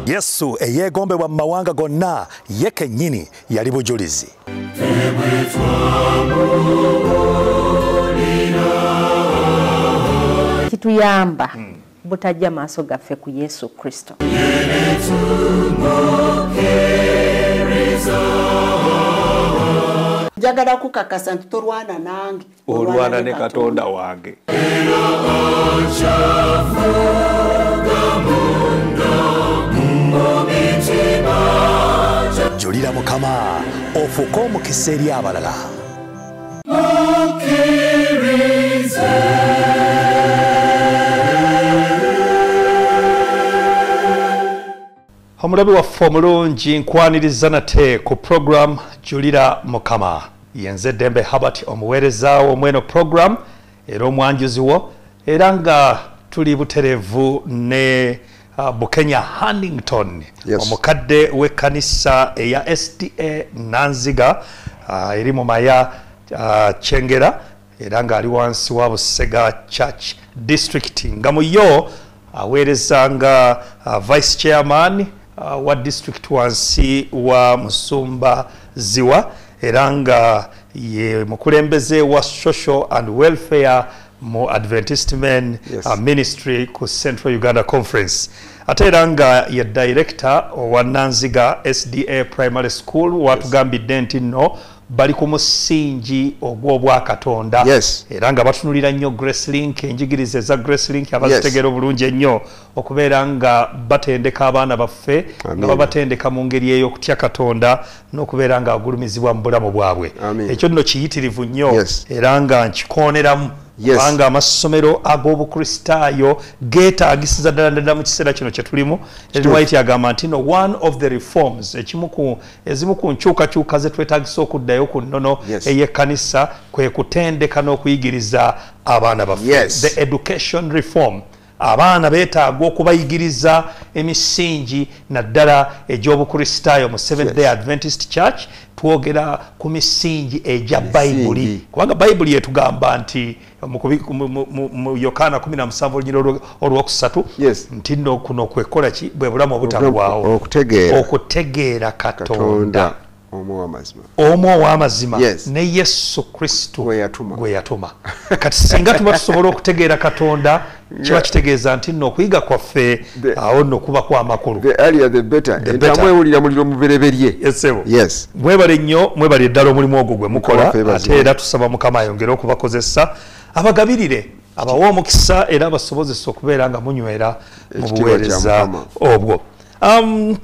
Yesu eyeegombebwa mu mawanga gonna ye kennyini yali bujulizi. Kituyamba butajja maaso gaffe ku Yesu Kristo. Njagala kukakasa nti tolwana nange, olwana ne Katonda wange. Julira Mukama ofuuke omukisa eri abalala. Omulabi waffe omulungi, nkwaniriza nate ku program Julira Mukama. Yenze Dembe Herbert, omuweereza wo mweno program era omwanjuzi wo, era nga tuli buterevu ne Bukenya Hannington, yes, omukadde w'ekkanisa eya SDA Nanziga eri mu Maya Kyengera, era ng'ali wansi wa Busega Church District, nga mu yo aweereza nga vice chairman wa district wansi wa Musumba Ziwa, era nga ye mukulembeze wa social and welfare mu Adventist Men, yes, Ministry ku Central Uganda Conference. Ate era nga ye director wa Nanziga SDA Primary School, watugambidde nti nno bali ku musingi ogw'Obwakatonda, yes, era nga batunulira nnyo Grace Link, enjigiriza eza Grace Link abazitegeera obulungi ennyo, okubeera nga batendeka abaana baffe, nga babatendeka mu ngeri ey'okutya Katonda n'okubeera nga agulumizibwa mu bulamu bwabwe. Ekyo nno kiyitirivu nnyo, yes, era nga nkikooneramu, kubanga yes, amasomero ag'Obukristaayo geetaagisiza ddala ddala mu kiseera kino kye tulimu. Ellen White agamba nti no, one of the reforms, ezimu ku nkyukakyuka ze twetaagisa okuddayo ku nnono, yes, ey'ekkanisa kwe kutendeka n'okuyigiriza abaana baffe. Yes. The education reform, abaana beetaaga okubayigiriza emisingi naddala egy'Obukristaayo. Mu Seventh Day Adventist Church twogera ku misingi egya Bayibuli, kubanga Bayibuli etugamba nti mu Yokaana 17 olunyiriri olwokusatu, yes, nti nno kuno kwekola ki bwe bulamu obutaggwaawo, okutegeera Katonda omu ow'amazima, yes, ne Yesu Kristo gwe yatuma. Kati singa tuba tusobola okutegeera Katonda, kiba kitegeeza nti nno okuyiga kwaffe awo nno kuba kw'amakulu. The earlier the better. Entamu ewulira muliro mubereberye. Yes. Mwebale nnyo, mwebale ddala omulimu ogwo gwe mukola, ate era tusaba Mukama ayongere okubakozesa, abagabirire, abawe omukisa, era abasobozesa okubeera nga munywera mu buweereza obwo.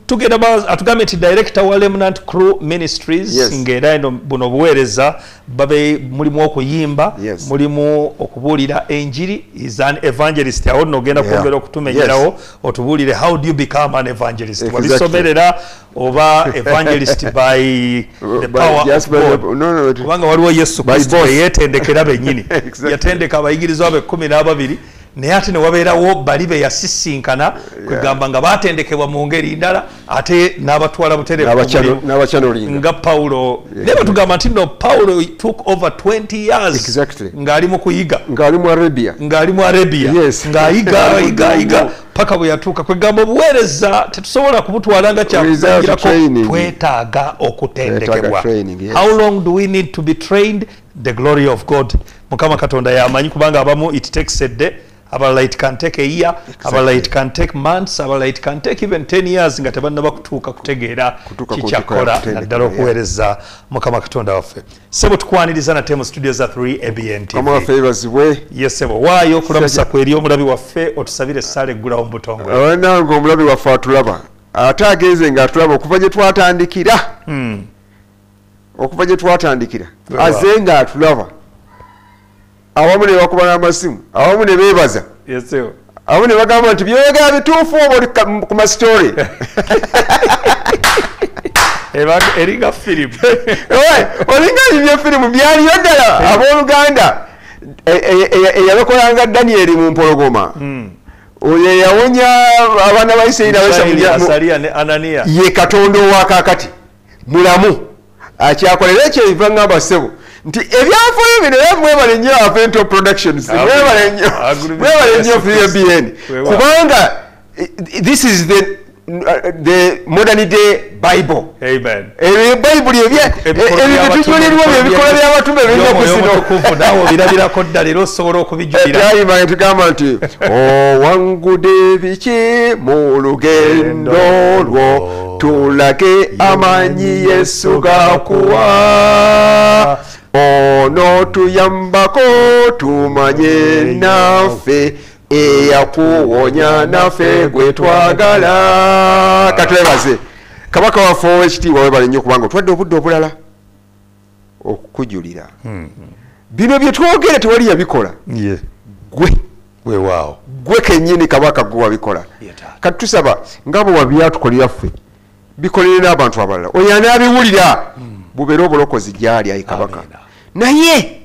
Tugenda atugambye nti director wa Remnant Crew Ministries, yes, ng'era eno buno obuweereza babe mulimu okuyimba, yes, mulimu okubuulira enjiri, is an evangelist. Awo nno ogenda kwongera okutumenyerawo, yes, otubuulire how do you become an evangelist. Exactly. Wabisomerera oba evangelist by the power yes, of God. No, kubanga waliwo Yesu Kristo yeetendekera bennyini. Exactly. Yatendeka abayigirizwa be 12, naye ate ne wabeerawo bali be yasisinkana, kwegamba nga batendekebwa mu ngeri ndala, ate n'abatwala butereevu nga Pawulo. Naye batugamba nti no, Pawulo took over 20 years, exactly, ng'ali mu kuyiga, ng'ali mu Arabia, ng'ali mu Arabia, yes, ng'ayiga ayiga paka bwe yatuuka. Kwegamba obuweereza tetusobola kubutwala nga kyakuzanyirako, twetaaga okutendekebwa. Yes. How long do we need to be trained? The glory of God. Mukama Katonda yamanyi, kubanga abamu it takes a day, abalala it can take a year, exactly, abalala it can take months, abalala it can take even 10 years nga tebannaba kutuuka kutegeera kikyakola naddala okuweereza Mukama Katonda waffe. Ssebo, tukwaniriza nate mu studio za 3 ABN TV. Mukama waffe yeebazibwe. Yes, ssebo. Waayo okulamusa kwe eri omulabi waffe, otusabire essaala eggulawo mu butongole. Nange omulabi waffe atulaba, ate agenze ng'atulaba okuva gye twatandikira, okuva gye twatandikira aze ng'atulaba, awamu ne bakuba n'amasimu, awamu ne beebaza, Yes, awamu ne bagamba nti byogera bituufu, oba oli ku masitory. Eringa firimu. Olinga ebyo firimu byaliyo ddala. Abooluganda, eyabakolanga Danieri mu mpologoma, oyo eyawonya abaana ba Isirayiri, Asaliya ne Ananiya, ye Katonda owakaakati mulamu akyakolera. Ekyo ebiva ngamba ssebo Nti ebyafaayo bino era mwebale nnyo Avento Productions, mwebale nnyo, mwebale nnyo FBN, kubanga this is the modern day Bible. Amen. Bible ebitujulirwa ebikola by'abatume birina kusino. Naawe obirabirako ddala era osobola okubijulira. Byayima tugamba nti owangude biki mu lugendo lwo, tulage amaanyi Yesu gakuwa, ono tuyambako tumanye naffe eyakuwonya naffe gwe twagala. Katwebaze Kabaka waffe ow'ekitiibwa, webale nnyo kubanga otwadde obudde obulala okukujulira. Bino bye twogera tewali yabikola, gwe weewaawo, gwe kennyini Kabaka gwe wabikola. Kati tusaba nga bwe wabyatukolera ffe, bikolere n'abantu abalala, oyo anaabiwulira bubeere obulokozi gy'ali, ayi Kabaka. Naye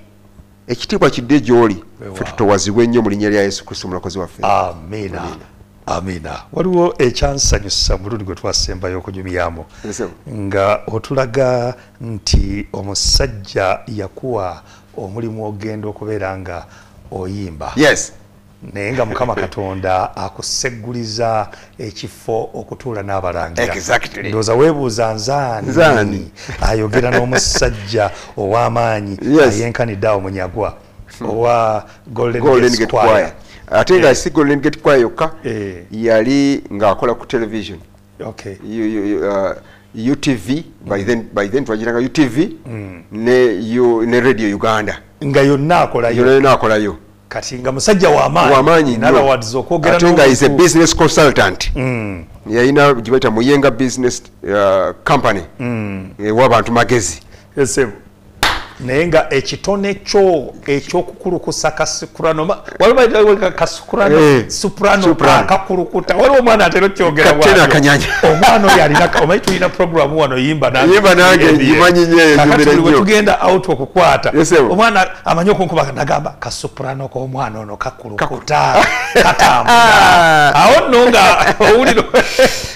ekitiibwa kidde gy'oli, ffe tutowazibwe nnyo mu linnya lya Yesu Kristo omulokozi waffe. Amiina, amiina. Waliwo ekyansanyusa mulundi gwe twasembayo okunyumyamu, nga otulaga nti omusajja yakuwa omulimu ogenda okubeera nga oyimba. Yes. Naye nga Mukama Katonda akusegguliza ekifo okutuula n'abalangira. Exactly. Ndowooza weebuuza nzaani ayogera n'omusajja ow'amaanyi ayenkanidde awo Munyagwa owa Golden Gate Choir. Ate nga si Golden Gate Choir yokka, yali ng'akola ku television. Okay. UTV, by then twagiranga UTV ne Radio Uganda. Nga yonna akolayo. Yonna akolayo. Kati nga musajja w'amaanyi, in other words okwogera ate nga is a business consultant. Yalina gye bayita Muyenga Business Company, ewa abantu magezi. Naye nga ekitone kyo ekyokukulukusa kasukurano, waliwo kasukurano soprano akakulukuta, waliwo omwana atera okyogera bw'atyo. Omwana oyo alina, omanyi tulina programu wano yimba nange, yimba nange ngimanyi nnyo, kakati buli tugenda out okukwata omwana amanyi okunkuba nagamba kasukurano k'omwana ono kakulukuta katambula. Awo nno nga owulira.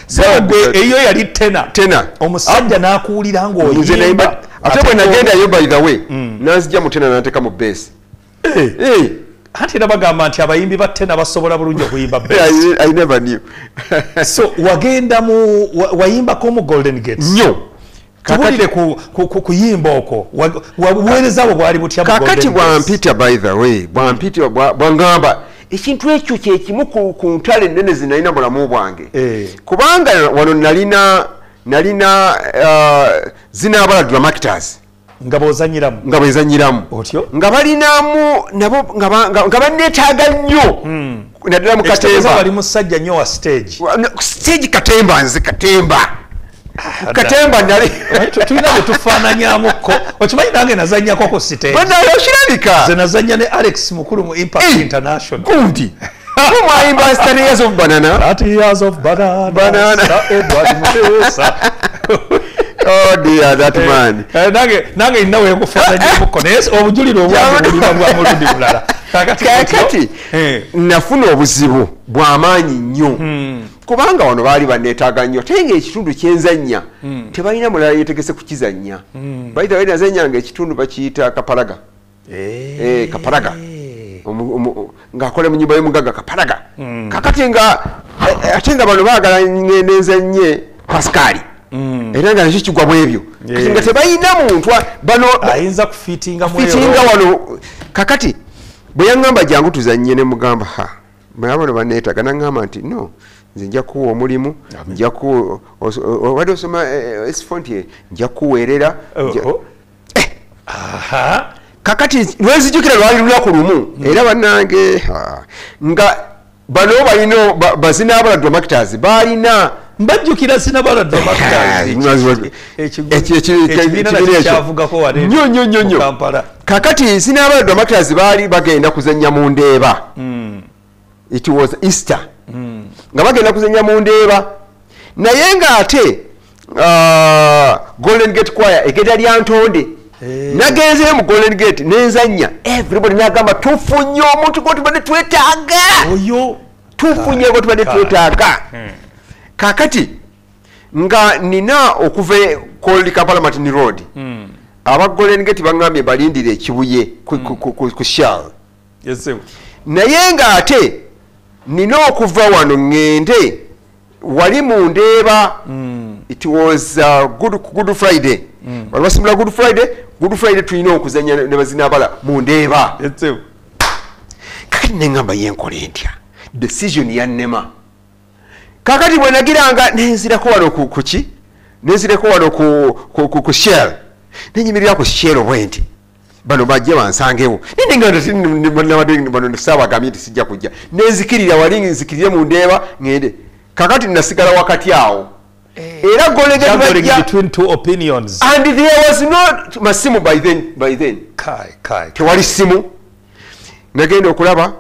So gwe eyo yali tena, omusajja n'akuwulira ng'oyimba. Ate bwe nagendayo, by the way, nanzija mu tena nanteeka mu bass. Anti era bagamba nti abayimbi ba tena basobola bulungi okuyimba bass. I never knew. So wagenda mu wayimbako mu Golden Gates. Nnyo. Tuwulire kuyimba okwo, obuweereza bwo bwali butya mu Golden Gates? Kakati bwampita, by the way, bwampita bwangamba ekintu ekyo kyekimu ku ntale ennene ze nalina bulamu bwange. Kubanga wano nalina zinaabala dramactors nga bozanyiramu, nga bwezanyiramu otyo, nga balinamu nabo nga banneetaaga nnyo, naddala mu katemba. Bali musajja nnyo wa stage, stage katemba, nze katemba katemba nali tulina bwe tufaananyamuko. Okimanyi nange nazannyako ku stage. Banaye okirabika nze nazannya ne Alex Mukulu mu Impact International. Gundi mwayimba 30 years of banana, 30 years of banana, banana. Edward Mutesa. Oh dear, that man. Nange nina wekufaananyamuko, naye obujuliro obwange buliba bwa mulundi mulala. Kakati nafuna obuzibu bw'amaanyi nnyo, kubanga wano baali banneetaaga nnyo, ate nga ekitundu kyenzannya tebalina mulala yeetegese kukizannya. By the way, nazannyanga ekitundu bakiyita Kapalaga. Kapalaga ng'akola mu nnyumba y'omugagga Kapalaga. Kakati nga ate nga bano baagala nenzannye Pascal, era nga nakyo kigwa bwebyo. Kati nga tebalina muntu bano ayinza kufiitinga wano. Kakati bwe yaŋŋamba jangu tuzannye, ne mugamba ha, bano banneetaaga, naŋŋamba nti no, nze nja kuwa omulimu, nja kuwa obadde osoma S40, nja kuweerera. Kakati lwenzijukira lwali lunaku lumu, era bannange nga bano balina bazinaabala dramactors balina mbajjukira sinabala dramactors ekibiina nakyo kyavugako wano nnyo nnyo nnyo nnyo Kampala. Kakati sinabala dramactors baali bagenda kuzannya mu Ndeeba. It was Easter. Nga bagenda kuzannya mu Ndeeba, naye ng'ate Golden Gate Choir egenda lya Ntonde. Nagenzeyo mu Golden Gate nenzannya, everybody nagamba tufunye omuntu gwe tubadde twetaaga, oyo tufunye gwe tubadde twetaaga. Kakati nga nina okuva Old Kampala Martin Road, Aba Golden Gate bangambye balindire Ekibuye ku Shell. Yes sir. Naye nga ate nina okuva wano ngende wali mu Ndeeba. It was Good Friday. Wali basimula Good Friday, Good Friday tulina okuzannya ne bazinabala mu Ndeeba. Yes sir. Kakati nengamba yenkole ntya. Decision yannema. Kakati bwe nagiranga nenzirako wano ku ki? Nenzirako wano ku Shell. Nenyimirira ku Shell bwe nti. Bano bajje bansangewo. Nende bano saabagambye nti sijja kujja. Nenzikirira wali nzikirire mu Ndeeba ngende. Kakati nasigala wakati awo. Era Golden Gate between two opinions. And there was no masimu by then. Kai. Tewali simu. Nagenda okulaba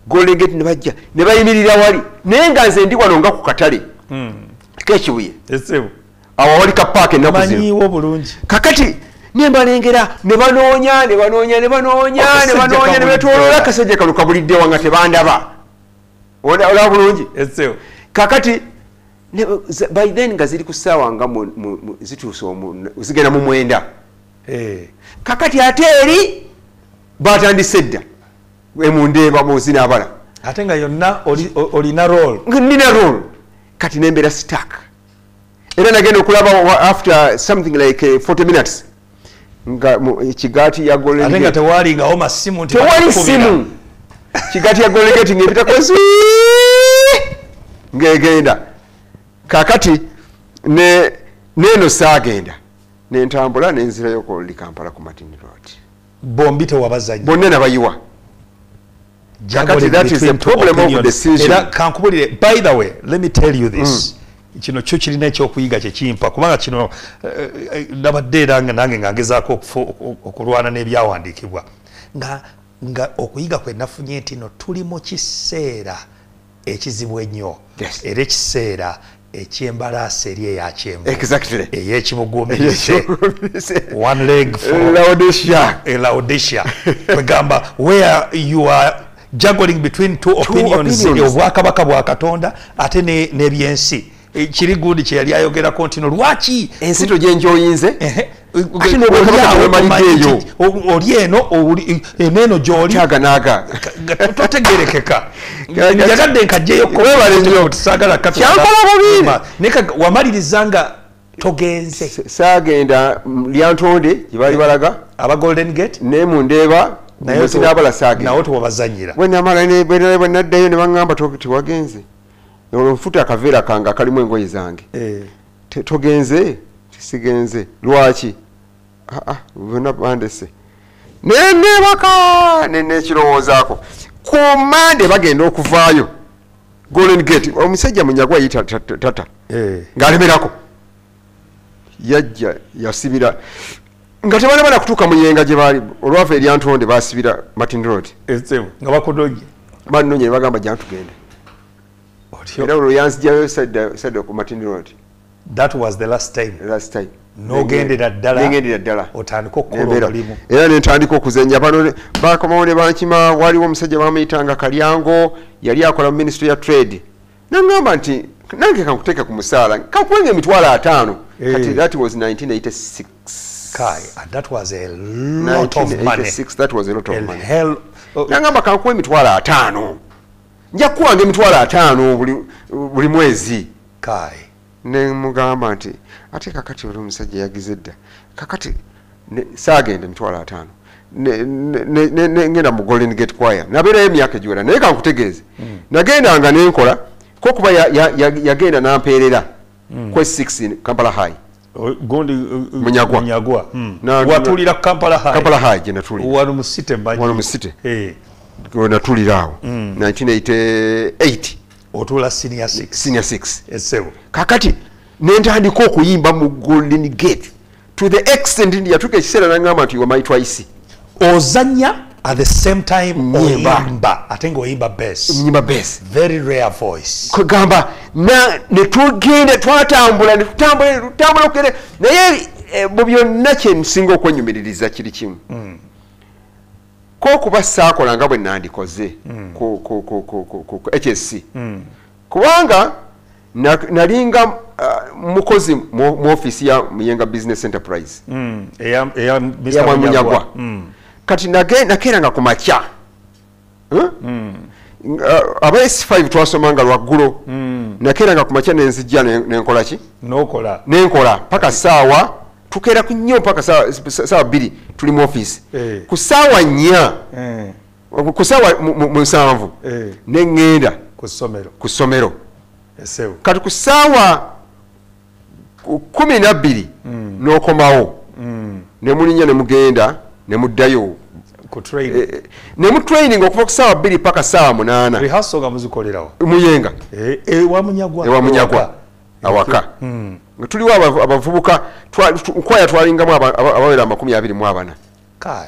Golden Gate ne bajja ne bayimirira wali. Naye nga nze ndi wano nga ku katale. Kekibuye. Yes sir. Awo wali ka park ennaku zino. Manyiwo bulungi. Kakati ne mbalengera ne banoonya ne banoonya ne banoonya ne banoonya ne betwoloola akasajja kano kabulidde wanga tebandaba. Olaba bulungi. Yes sir. Kakati by then nga ziri ku ssaawa nga zituuse zigenda mu 9. Kakati ate eri batandise dda mu Ndeeba mu Zinaabala. Ate nga yonna olina role. Nina role. Kati nembeera stuck. Era nagenda okulaba after something like 40 minutes nga kigaati ya Golden Gate. Ate nga tewalingawo masimu nti tewali simu. Kigaati ya Golden Gate ng'epitako ng'egenda. Kakati neno saagenda nentambula nenzirayo ku Kampala ku Martin Road. Bombi tewabazannya. Bonna nabayiwa. Kakati that is the problem of decision. Era kankubulire, by the way, let me tell you this. Kino kyo kirina ekyokuyiga kye kimpa kubanga kino nabadde era nange nga ngezaako okulwana n'ebyawandiikibwa nga okuyiga kwe nafunye nti no tuli mu kiseera ekizibu ennyo. Era ekiseera eky'embalaasi eri eyakyenvu. Exactly. Ey'ekibuguumirise. One leg for Laodicea. Laodicea. Kwegamba where you are juggling between two opinions, obwakabaka bwa Katonda ate n'ebyensi. Kiri gundi kye yali ayogerako nti no lwaki ensi togyenjoyinze ate oli eno eno gy'oli kyaganaaga totegerekeka. Njagadde nkajjeyo saagala kyankola bubi. Naye wamaliriza nga togenze. Saagenda Lyantonde gye baali balaga aba Golden Gate ne mu Ndeeba Sinabala saagenda. Nawo tewabazannyira. Bwe namala bwe naddayo ne baŋŋamba tewagenze. Olwo nfuta akaveera kange akalimu engoye zange. Togenze? Sigenze. Lwaki? Bonna bandese. Neneebaka nekirowoozaako. Ku Mande bagenda okuvaayo Golden Gate. Omusajja Munyagwa yita tata. Ng'alemerako. Yajja yasibira. Nga tebanaba kutuuka Muyenga gye baali olwava e Lyantonde baasibira Martin Road. Nga bakunonye. Bannonye ne bagamba jangu tugende. Era olwo yanzigyayo sadda ku Martin Road. That was the last time. Last time. N'ogendera ddala. Nengendera ddala. Otandika okukola omulimu. Era ne ntandika okuzannya. Bano bakomawo ne bankima, waliwo omusajja bamuyitanga Kalyango, yali akola mu Ministry ya Trade. N'angamba nti nange kankuteeka ku musaala, kankuwenga 50,000. Kati that was 1986. Kai, and that was a lot of money. 1986, that was a lot of money. Hell. N'angamba kankuwe 50,000. Nja kuwanga 50,000 buli mwezi. Kai. Ne mugamba nti ate kakati oli omusajja yagize dda. Kakati saagenda 50,000. Ngenda mu Golden Gate Choir. Nabeerayo emyaka egiwera naye kankutegeeze. Nagendanga ne nkola ko kuba yagenda n'ampeerera ku S6 Kampala High. Gundi Munyagwa. Munyagwa. Watulira Kampala High. Kampala High gye natulira. Wano mu city mbanyi. Wano mu city. Natulira awo. 1988. Otula senior 6. Senior 6. Esebo. Kakati nentandika okuyimba mu Golden Gate to the extent nti yatuuka ekiseera n'angamba nti you are my twice. Ozannya at the same time oyimba ate ng'oyimba bass. Nyimba bass. Very rare voice. Kugamba ne tugenda twatambula ne tutambula okugenda naye mu byonna kye nsinga okwenyumiririza kiri kimu. Ko kuba saakola nga bwe nandikoze ku HSC. Kubanga nalinga mukozi mu office ya Muyenga Business Enterprise eya Mr. Munyagwa. Kati nakeeranga ku makya. Aba S5 twasomanga lwaggulo. Nakeeranga ku makya nenzijja nenkola ki? Nokola. Nenkola paka saawa tukeera ku nnyo paka saawa 2 tuli mu office. Ku saawa 4 ku saawa 7 nengenda ku ssomero. Ku ssomero. Kati ku saawa 12 n'okomawo. Ne mulinnya ne mugenda ne muddayo ku training. Ne mu training okuva ku saawa 2 paka saawa 8. Rehearsal nga muzikolerawo. Muyenga. Ewa Munyagwa. Ewa Munyagwa. Awaka. Nga tuliwo abavubuka kwaya twalingamu abawera 24. Kai,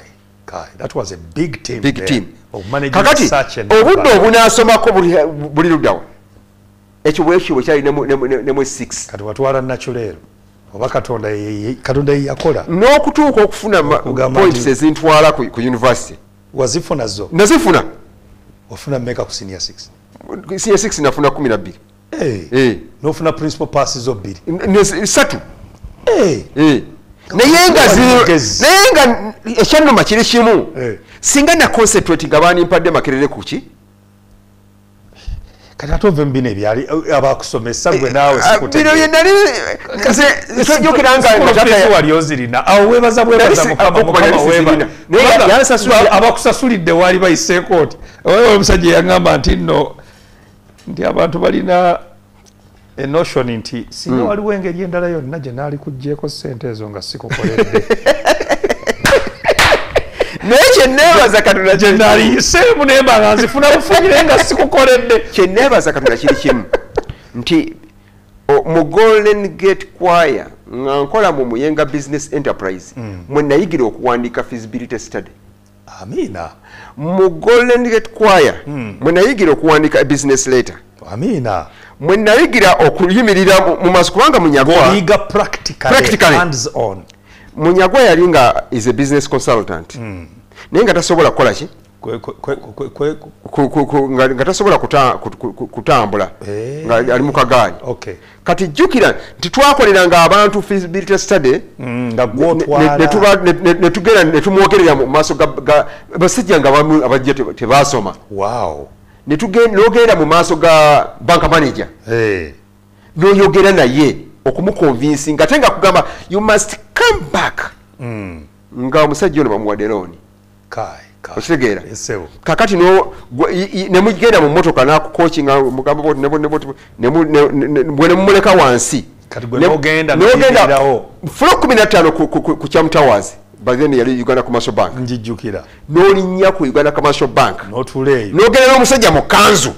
that was a big team. Big team. Of managing kakati such a number. Obudde obunaasomako buli luddawa. Ekyo bwekyo kyali ne mu 6. Kati watwala natural. Oba Katonda ye yakola. N'okutuuka okufuna points ezintwala ku university. Wazifuna zo? Nazifuna. Wafuna mmeka ku senior 6? Senior 6 nafuna 12. N'ofuna principal pass zo 2. 3. Naye nga ekyannuma kiri kimu. Singa na concentrate nga banimpadde Makerere ku ki? Kati ate ove mu bino ebyali abakusomesa gwe naawe sikutegera. Bino bye nali sijjukira nga wali ozirina. Awo weebaza bwebaza Mukama weebale. Abakusasulidde waali bayiseeko oti. Oyo omusajja yaŋŋamba nti nno nti abantu balina a notion nti singa waliwo engeri endala yonna gye naali kuggyeeko ssente ezo nga sikukoledde. Naye kye neebaza Katonda gye naaliyiseemu naye mba nga nzifuna bufunyi naye nga sikukoledde. Kye neebaza Katonda kiri kimu nti mu Golden Gate Choir nga nkola mu Muyenga Business Enterprise mwe nayigira okuwandiika feasibility study. Amiina. Mu Golden Gate Choir mwe nayigira okuwandiika business letter. Amiina. Mwe nayigira okuyimirira mu maaso kubanga Munyagwa oyiga practically hands on. Munyagwa yali nga is a business consultant. Naye nga tasobola kukola ki? Nga tasobola kutambula nga ali mu kagaali. Kati jjukira nti twakoleranga abantu feasibility study nga gw'otwala ne tugenda ne tumwogerera mu maaso ga basajja nga abajja tebaasoma. Wow. Ne tugenda mu maaso ga bank manager. N'oyogera naye okumuconvincinga ate nga kugamba you must come back. Nga omusajja ono bamuwadde looni. Kai. Okitegeera? Kakati ne mugenda mu mmotoka n'akucoachinga mugamba bw'oti ne bwe ne mumuleka wansi. Kati gwe n'ogenda n'oyimirirawo. Floor 15 ku Cham Towers. By then yali Uganda Commercial Bank. Njijjukira. N'olinnya ku Uganda Commercial Bank. N'otuula eyo. N'ogenda n'omusajja mu kanzu.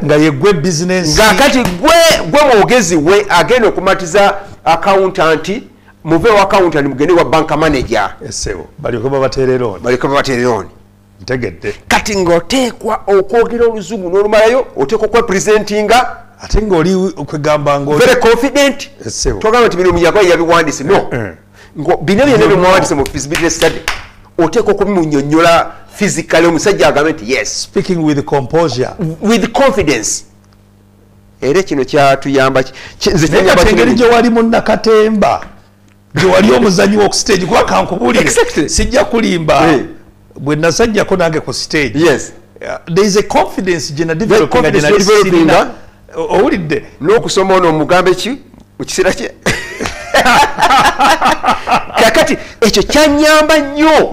Nga ye gwe business. Nga kati gwe mwogezi we agenda okumatiza accountant, muve wa accountant mugende wa bank manager. Esebo, balyoke babateere loan. Balyoke babateere loan. Ntegedde. Kati ng'oteekwa okwogera oluzungu n'olumalayo, oteekwa okwepresentinga. Ate ng'oli okwegamba ng'oli very confident. Esebo. Togamba nti bino Munyagwa yabiwandiise. No. Bino byonna byemuwandiise mu feasibility study. Oteekwa okubimunnyonnyola physically omusajja agambe nti yes. Speaking with composure. With confidence. Era kino kyatuyamba nze kyanyamba engeri gye wali munnakatemba gye wali omuzannyi w'oku stage kuba kankubuulire. Sijja kulimba bwe nasajjako nange ku stage. Yes. There is a confidence gye nadevelopinga gye nali sirina. Owulidde? N'okusoma ono omugambe ki mu kiseera kye. Kakati ekyo kyanyamba nnyo.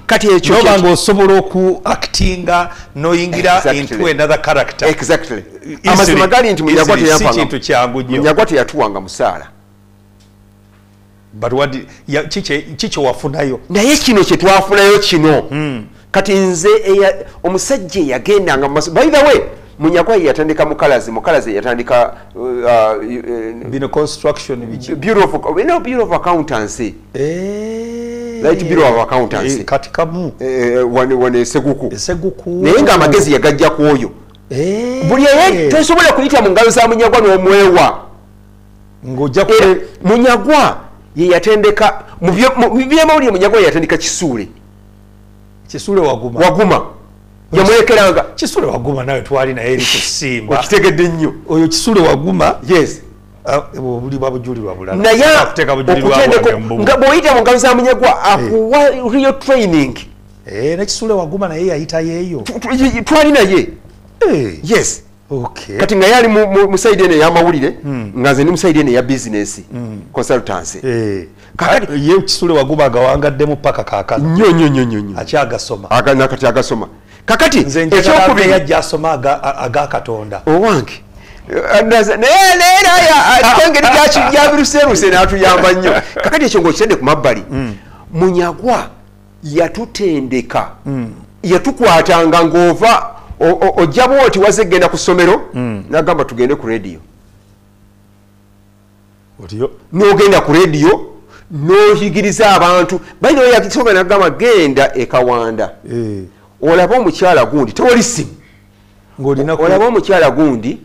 Kati ekyo noba ng'osobola oku actinga n'oyingira into another character. Exactly. Amazima gali nti Munyagwa teyampanga. Kintu kyangu nnyo. Munyagwa teyatuwanga musaala. But what kiki wafunayo? Naye kino kye twafunayo kino. Kati nze omusajja yagendanga mu maaso. By the way, Munyagwa yatandika Mukalazi yatandika bino construction biki? Bureau of Accountancy. Light Bureau of Accountancy. Kati kamu wane Seguku. Seguku. Naye nga amagezi yagajja ku oyo. Buli tosobola kuyita mu ngalo za Munyagwa n'omwewa. Ng'ojja ku Munyagwa ye yatendeka mu byamawulire. Munyagwa yatendeka Kisuule. Kisuule Waguma. Waguma. Yamulekeranga. Kisule Waguma nawe twali naye eri ku Simba. Okitegedde nnyo. Oyo Kisule Waguma. Yes. Obuli bwabujulirwa bulala. Naye nga bw'oyita mu ngalo za Munyagwa akuwa real training. Ne Kisule Waguma naye yayita yeeyo. Twali naye. Yes. Okay. Kati nga yali mu side eno ey'amawulire, nga nze ndi mu side eno eya business consultancy. Kakati ye Kisule Waguma agawangaddemu paka kaakano. Nnyo nnyo nnyo nnyo. Akyagasoma. Nakati agasoma. Kakati ekyokubiri yajja asoma aga Katonda. Owange. Naye gyabiruseruse n'atuyamba nnyo. Kakati ekyo ng'okitadde ku mabbali. Munyagwa yatutendeka. Yatukwatanga ng'ova ojja bw'oti wazze genda ku ssomero, n'agamba tugende ku radio. N'ogenda ku radio n'oyigiriza abantu. By the way, yakisooka n'agamba genda e Kawanda. Olaba omukyala gundi, tewali ssimu. Olaba omukyala gundi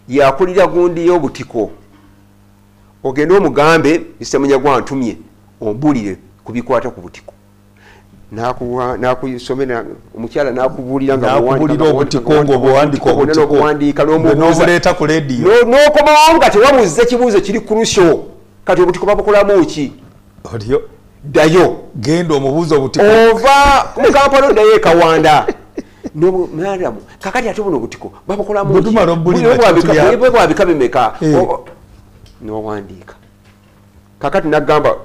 yakulira gundi y'obutiko. Ogende omugambe Mr. Munyagwa antumye ombuulire ku bikwata ku butiko. N'akusomera omukyala n'akubuulira nga n'akubuulira obutiko ng'obuwandiika obutiko n'obuleeta ku leediyo. N'okomawo nga tewabuuza ekibuuzo kiri crucial. Kati obutiko babukolamu ki? Otyo. Ddayo. Genda omubuuze obutiko. Ova mu Kampala oddayo e Kawanda. Madam, kakati ate buno obutiko babukolamu ki? Bwabika bimeka. N'owandiika. Kakati n'agamba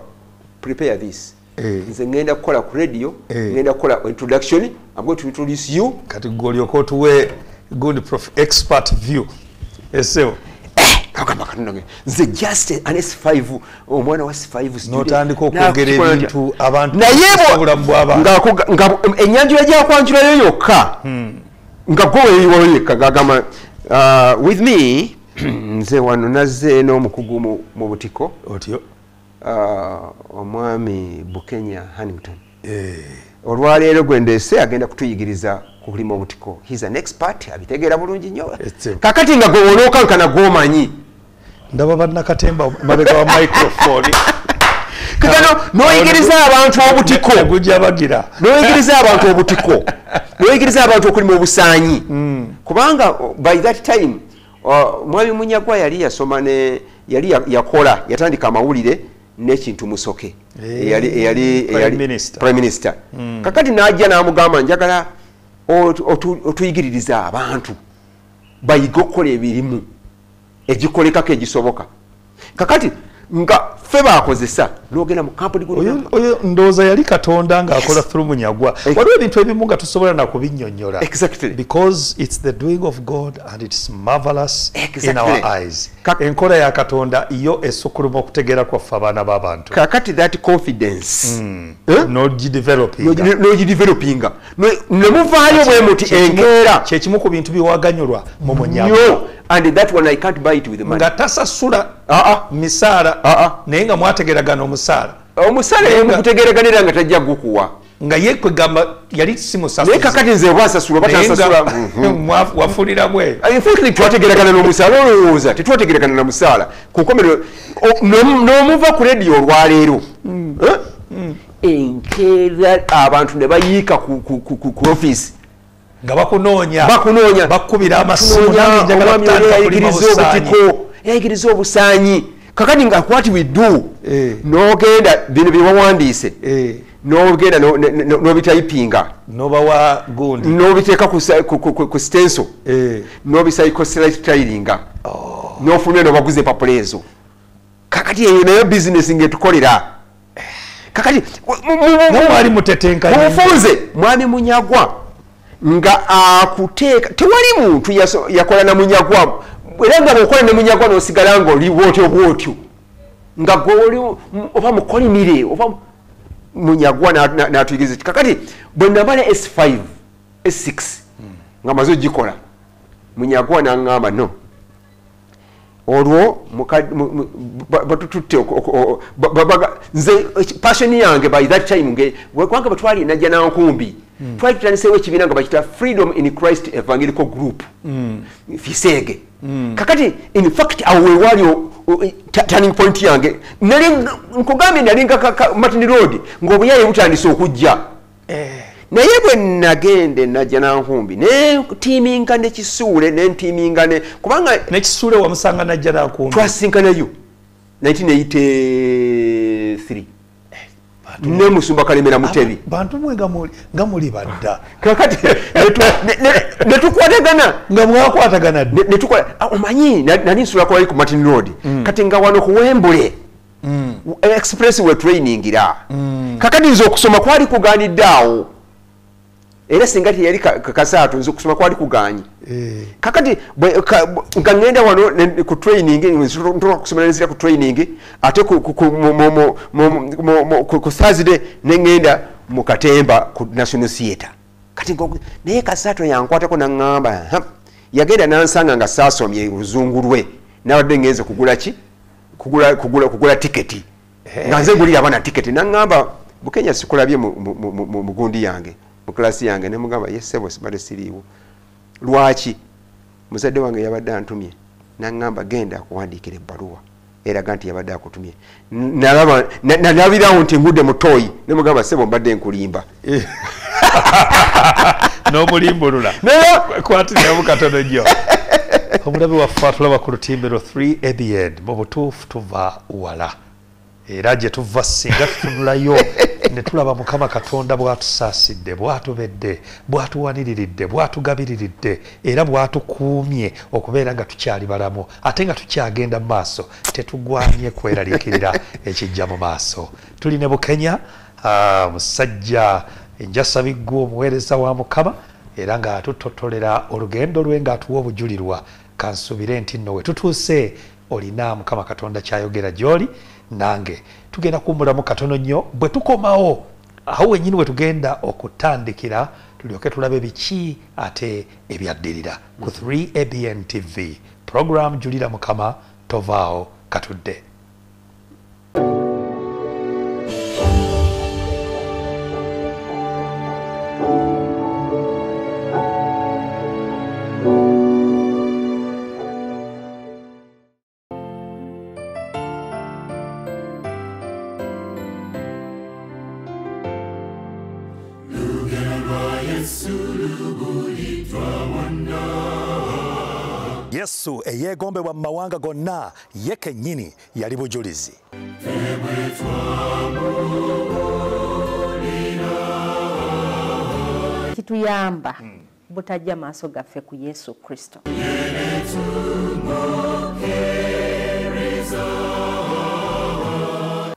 prepare this. Nze ngenda kukola ku radio, ngenda kukola introduction, I'm going to introduce you. Kati gwe olyoke otuwe good prof expert view. Eseo. Kagamba Katonda nze just an S5, omwana wa S5 student. N'otandika okwogera ebintu abantu obulamu bw'abantu. Nga ennyanjula gyakwanjulayo yokka. Nga gwe weeyiwayo yekka gagamba with me nze wano nazze n'omukugu mu butiko. Otyo. Omwami Bukenya Hannington. Olwaleero gwe ndeese agenda kutuyigiriza kulima obutiko. He's an expert, abitegeera bulungi nnyo. Kakati nga gwe onookankana gw'omanyi. Ndaba bannakatemba mabega wa microphone. Kakano n'oyigiriza abantu obutiko. Gujja bagira. N'oyigiriza abantu obutiko. N'oyigiriza abantu okulima obusaanyi. Kubanga by that time Mwami Munyagwa yali yasoma ne yali yakola yatandika amawulire n'ekintu Musoke. Eyali Prime Minister. Kakati n'ajja n'amugamba njagala otuyigiririza abantu bayige okukola emirimu egikolekako egisoboka. Kakati nga ffe bakozesa n'ogenda mu kampuni oyo ndowooza yali Katonda ng'akola through Munyagwa. Waliwo ebintu ebimu nga tusobola na kubinnyonnyola. Exactly. Because it's the doing of God and it's marvelous in our eyes. Enkola ya Katonda yo esukkuluma okutegeera kwaffe abaana b'abantu. Kakati that confidence n'ogidevelopinga. Ne muvaayo bwe muti enkeera. Kye kimu ku bintu biwaganyulwa mu Munyagwa. And that one I can't buy it with money. Nga tasasula misaala naye nga mwategeragana omusaala. Omusaala ye mukutegeeraganira nga tajja gukuwa. Nga ye kwegamba yali si musasuzi. Naye kakati nze bwasasula batasasula. Wafunira bwe. In fact twategeragana n'omusaala olowooza tetwategeragana na musaala. Ku nkomerero n'omuva ku radio olwaleero. Enkeera abantu ne bayiika ku office. Nga bakunoonya. Bakunoonya. Bakubira amasimu nange njagala kutandika kulima busaanyi. Yayigiriza obusaanyi. Kakati nga what we do, n'ogenda bino bye wawandiise, n'ogenda n'obitayipinga, n'obawa gundi, n'obiteeka ku stencil, n'obisayikostiringa, n'ofuna n'obaguza empapula ezo. Kakati eyo nayo bizinesi ng'etukolera. Kakati mwali mutetenkanya. Mufunze Mwami Munyagwa nga akuteeka tewali muntu yakola na Munyagwa. Era nga bw'okola ne Munyagwa n'osigala ng'oli bw'otyo bw'otyo nga gwe oli oba mukolimire oba Munyagwa n'atuyigiriza ki. Kakati bwe namala S5 S6 nga maze ogikola Munyagwa n'aŋŋamba no olwo batututte nze passion yange by that time kubanga bwe najja Nankumbi twali tutandiseewo ekibiina nga bakiyita Freedom in Christ Evangelical Group Fisege. Kakati in fact awo wewali turning point yange. Nali nkugambye nali nga Martin Road ng'obuyaye butandise okujja. Naye bwe nagenda najja nankumbi ne tiiminga ne Kisuule ne ntiiminga ne kubanga ne Kisuule wamusanga najja nankumbi twasinkanayo 1983 ne musumba Kalemera Mutebi. Bantu mwe nga muli badda kakati ne tukwatagana nga mwakwatagana ne tukola omanyi nali nsula kwali ku Martin Road. Kati nga wano ku Wembley express we training ira. Kakati nze okusoma kwali kuganidde awo era singa teyali Kasaato nze okusoma kwali kuganyi. Kakati nga ngenda wano ku training ntuka kusoma nzira ku training ate ku Thursday ne ngenda mu Katemba ku National Theatre. Kati naye Kasaato yankwatako naŋŋamba yagenda nansanga nga saasomye oluzungu lwe nabadde ngenze kugula ki kugula tiketi nga nze ngulira abaana tiketi naŋŋamba Bukenya sikulabye mu gundi yange mu klasi yange ne mugamba yes sebo sibadde siriiwo. Lwaki? Muzadde wange yabadde antumye naŋŋamba genda akuwandiikira ebbaluwa eraga nti yabadde akutumye. Nalabirawo nti ngudde mu toyi ne mugamba sebo mbadde nkulimba. N'omulimbulula kwatiramu katono nnyo. Omulabi waffe atulaba ku lutimbero 3 ABN mu butuufu tuva wala era gye tuva singa tutunulayo ne tulaba Mukama Katonda bw'atusaasidde bw'atubedde bw'atuwaniriridde bw'atugabiriridde era bw'atukuumye okubeera nga tukyali balamu ate nga tukyagenda mu maaso tetugwanye kweraliikirira ekijja mu maaso. Tuli ne Bukenya musajja enjasabiggu omuweereza wa Mukama era nga atutotolera olugendo lwe ng'atuwa obujulirwa. Kansubire nti nno we tutuuse olina Mukama Katonda kyayogera gy'oli nange tugenda kuwummulamu katono nnyo bwe tukomawo awo wennyini we tugenda okutandikira tulyoke tulabe biki ate ebyaddirira ku 3 ABN TV program Julira Mukama tovaawo katudde. Yesu eyeegombebwa mu mawanga gonna ye kennyini yali bujulizi. Kituyamba butajja maaso gaffe ku Yesu Kristo.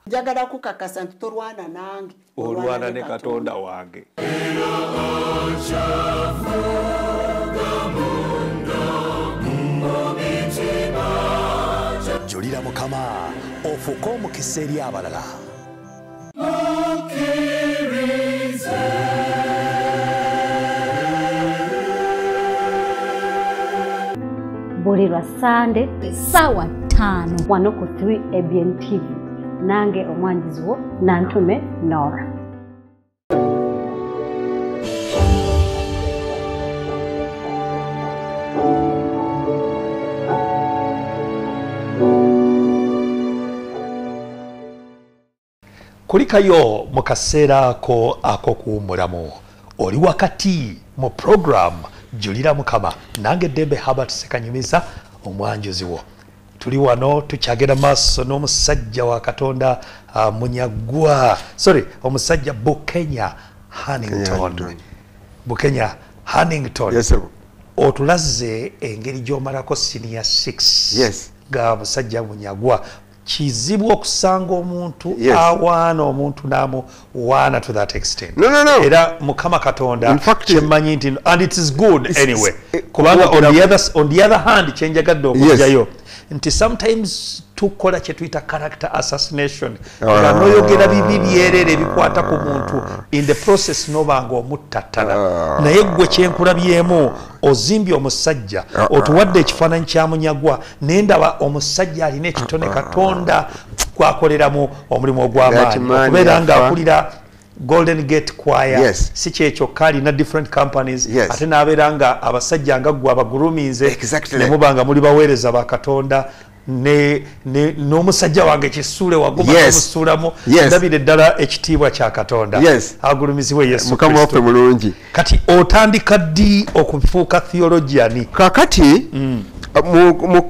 Njagala kukakasa nti tolwana nange olwana ne Katonda wange. Julira Mukama ofuuke omukisa eri abalala. Buli lwa Sande ssaawa 5 wano ku 3 ABN TV nange omwanjizi wo Nantume Nora. Kulikayo mu kaseera ako ak'okuwummulamu oli wakati mu program Julira Mukama nange Dembe Herbert Sekanyumiza omwanjuzi wo. Tuli wano tukyagenda maaso n'omusajja wa Katonda Munyagwa sorry omusajja Bukenya Hannington. Bukenya Hannington. Yes, sir. Otulaze engeri gy'omalako senior 6. Yes. Ga musajja Munyagwa kizibu okusanga omuntu awaana omuntu n'amuwaana to that extent. No, no, no. Era Mukama Katonda kyemmanyi nti and it is good anyway. Kubanga on the other hand kyenjagadde okujjayo nti sometimes tukola kye tuyita character assassination nga n'oyogera bibi byerere ebikwata ku muntu in the process n'obanga omuttattana. Naye ggwe kyenkulabyemu ozimbye omusajja otuwadde ekifaananyi kya Munyagwa naye ndaba omusajja alina ekitone Katonda kwakoleramu omulimu ogw'amaanyi okubeera ng'akulira Golden Gate Choir. Yes. Si kyekyo alina different companies. Yes. Ate n'abeera nga abasajja nga ggwe abaguruminze exactly. Ne muba nga muli baweereza ba Katonda. N'omusajja wange Kisule waguma omusuulamu ndabire ddala ekitiibwa kya Katonda. Agulumizibwe Yesu Mukama waffe mulungi. Kati otandika ddi okufuuka theologian? Kakati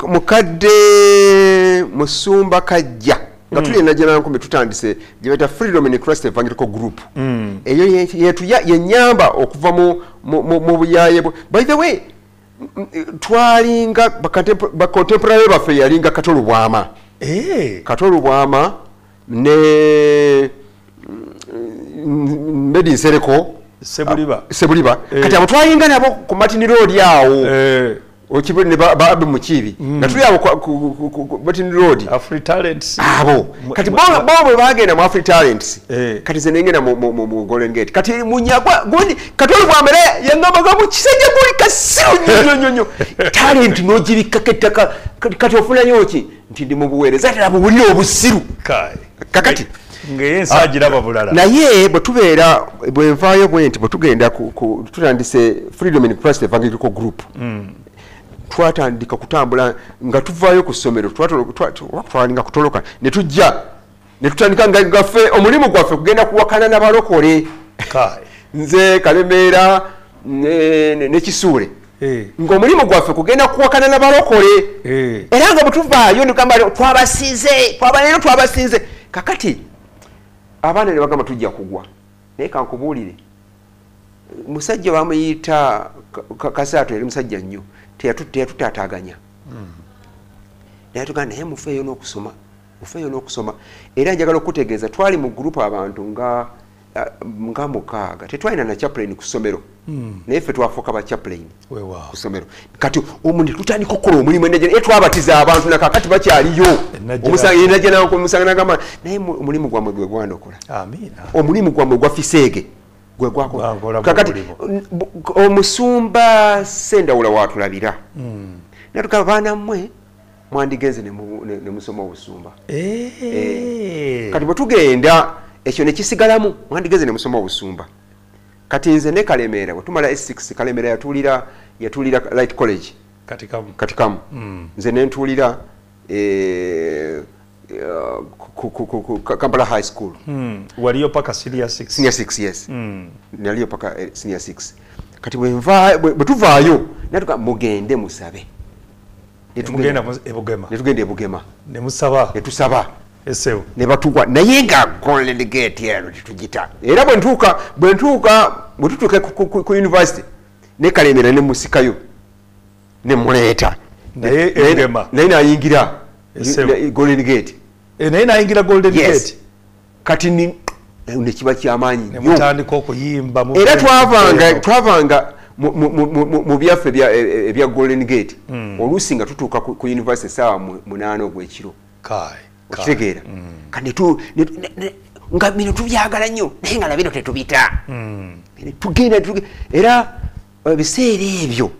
mukadde Musumba Kajja nga tuli Najjanankumbi tutandise gye bayita Freedom in Christ Evangelical Group. Eyo yenyamba okuva mu buyaye. By the way, twalinga ba contemporary baffe yalinga Kato Lubwama. Kato Lubwama ne Medi Nsereko Sebuliba. Kati abo twalinga nabo ku Martin Road awo. Okibwe ne babe mukibi nga tuli abo ku Martin Road Afri Talents abo. Kati bo bwe bagenda mu Afri Talents, kati ze nengenda mu Golden Gate. Kati Munyagwa gundi Kato Lubwama yangamba mu kisajja guli kasiru nnyo nnyo talent n'ogibikako ettaka. Kati ofunayo ki nti ndi mu buweereza ate abo buli obusiru. Kakati ng'ensagira bulala. Naye bwe tubeera bwe nvaayo bwe nti bwe tugenda tutandise Freedom in Christ Evangelical Group. Twatandika kutambula nga tuvaayo ku ssomero, twalinga kutoloka ne tujja ne tutandika nga ffe omulimu gwaffe kugenda kuwakana n'abalokole. Nze Kalemeera ne Kisule ng'omulimu gwaffe kugenda kuwakana n'abalokole. Era nga bwe tuvaayo ne tugamba twabasinze, leero twabasinze. Kakati abaana ne bagamba tujja kugwa. Naye kankubuulire, musajja bamuyita Kasaato yali musajja nnyo, teyatutaataaganya. Naye tugamba naye mufeeyo n'okusoma, mufeeyo n'okusoma. Era njagala okutegeeza twali mu gurupu abantu nga mukaaga, tetwalina na chaplain ku ssomero. Naye ffe twafuuka ba chaplain ku ssomero. Kati omu ne tutandika okukola omulimu era twabatiza abantu na kaakati bakyaliyo. Omusanga n'agamba naye omulimu gwammwe gwe gwandokola. Omulimu gwammwe gwa Fiseege gwe gwakola. Kakati omusumba Sendawula watulabira. Natugamba baana mmwe mwandigenze ne musoma obusumba. Kati bwe tugenda ekyo ne kisigalamu, mwandigenze ne musoma obusumba. Kati nze ne Kalemeera bwe tumala S6, Kalemeera yatuulira Light College Katikamu. Nze ne ntuulira Kampala High School. Waliyo paka senior 6. Senior 6, yes. Naliyo paka senior 6. Kati bwe tuvaayo natuka mugende musabe. Mugenda e Bugema. Ne tugenda e Bugema. Ne musaba. Ne tusaba. Esewo. Ne batugwa naye nga Golden Gate ero tetugita. Era bwe tutuuka ku university ne Kalemeera ne musikayo ne muleeta. Naye e Bugema. Naye nayingira Golden Gate. Naye nayingira Golden Gate. Kati ne kiba kyamaanyi nnyo. Ne mutandika okuyimba. Era twavanga mu byaffe ebya Golden Gate. Oluusi nga tutuuka ku university essaawa 8 ogw'ekiro. Okitegeera. Kati nga bino tubyagala nnyo naye nga na bino tetubita. Tugenda era ebiseera ebyo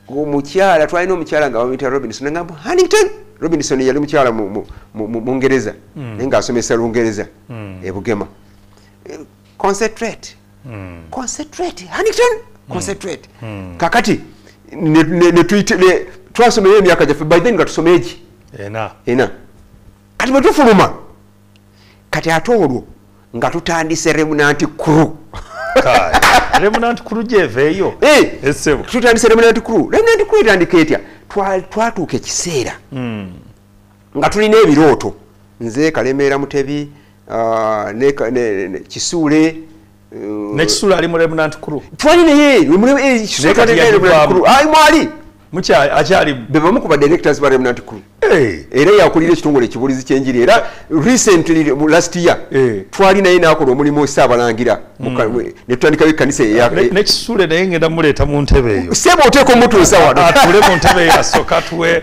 omukyala twalina omukyala nga bamuyita Robinson, nagamba Huntington. Robinson yali mukyala mu Bungereza naye ng'asomesa Lungereza e Bugema. Concentrate. Concentrate Huntington, concentrate. Kakati ne twasomera emyaka gyaffe by then nga tusoma egi ena. Kati bwe tufuluma kati ate olwo nga tutandise Remnant Crew. Remnant Crew gyeveeyo. Tutandise Remnant Crew. Remnant Crew etandika etya? Twatuuka ekiseera nga tulina ebirooto. Nze Kalemeera Mutebi ne Kisule. Ne Kisule ali mu Remnant Crew. Twali naye mwali akyali be bamu ku ba directors ba Remnant Crew. Era yakulira ekitongole ekibulizi ky'enjiri. Era recently last year twali naye n'akola omulimu Ssaabalangira ne tutandikayo ekkanisa ne Kisule naye ngenda muleeta mu ntebe eyo. Ssebo oteeka omutuusa wano. Atule mu ntebe eyo asooka atuwe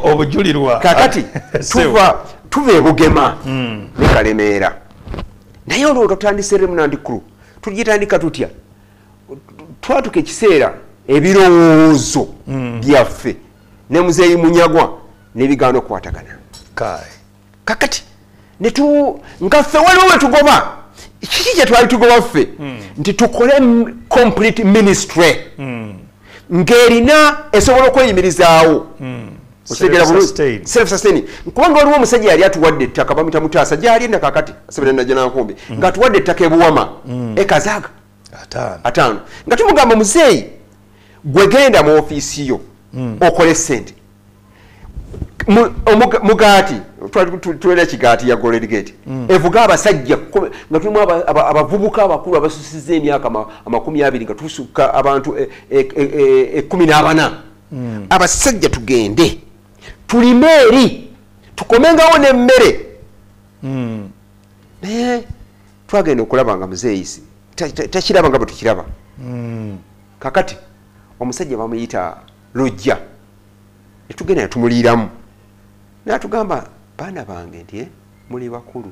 obujulirwa. Kakati tuva e Bugema ne Kalemeera. Naye olwo tutandise Remnant Crew. Tugitandika tutya? Twatuka ekiseera ebirowoozo byaffe ne muzeeyi Munyagwa n'ebigaana okukwatagana. Kakati nga ffe waliwo we tugoba. Kiki kye twali tugoba ffe? Nti tukole complete ministry ng'erina esobola okweyimirizaawo. Self-sustaining. Kubanga waliwo omusajja yali atuwadde ettaka bamuyita Mutaasa, gyali enda kaakati asabira Najjanankumbi, ng'atuwadde ettaka ebuwama ekazaga 5, nga tumugamba muzeeyi gwe genda mu ofiisi yo okole ssente. Mugaati tulina kigaati ya Golden Gate evuga abasajja nga tulimu abavubuka abakulu abasusiza emyaka 20 nga tusukka abantu 14. Abasajja tugende tulime eri tukomengawo n'emmere. Naye twagenda okulaba nga muzeeyi takiraba nga bwe tukiraba. Kakati omusajja bamuyita Lujja, netugenda netumuliiramu natugamba baana bange nti muli bakulu,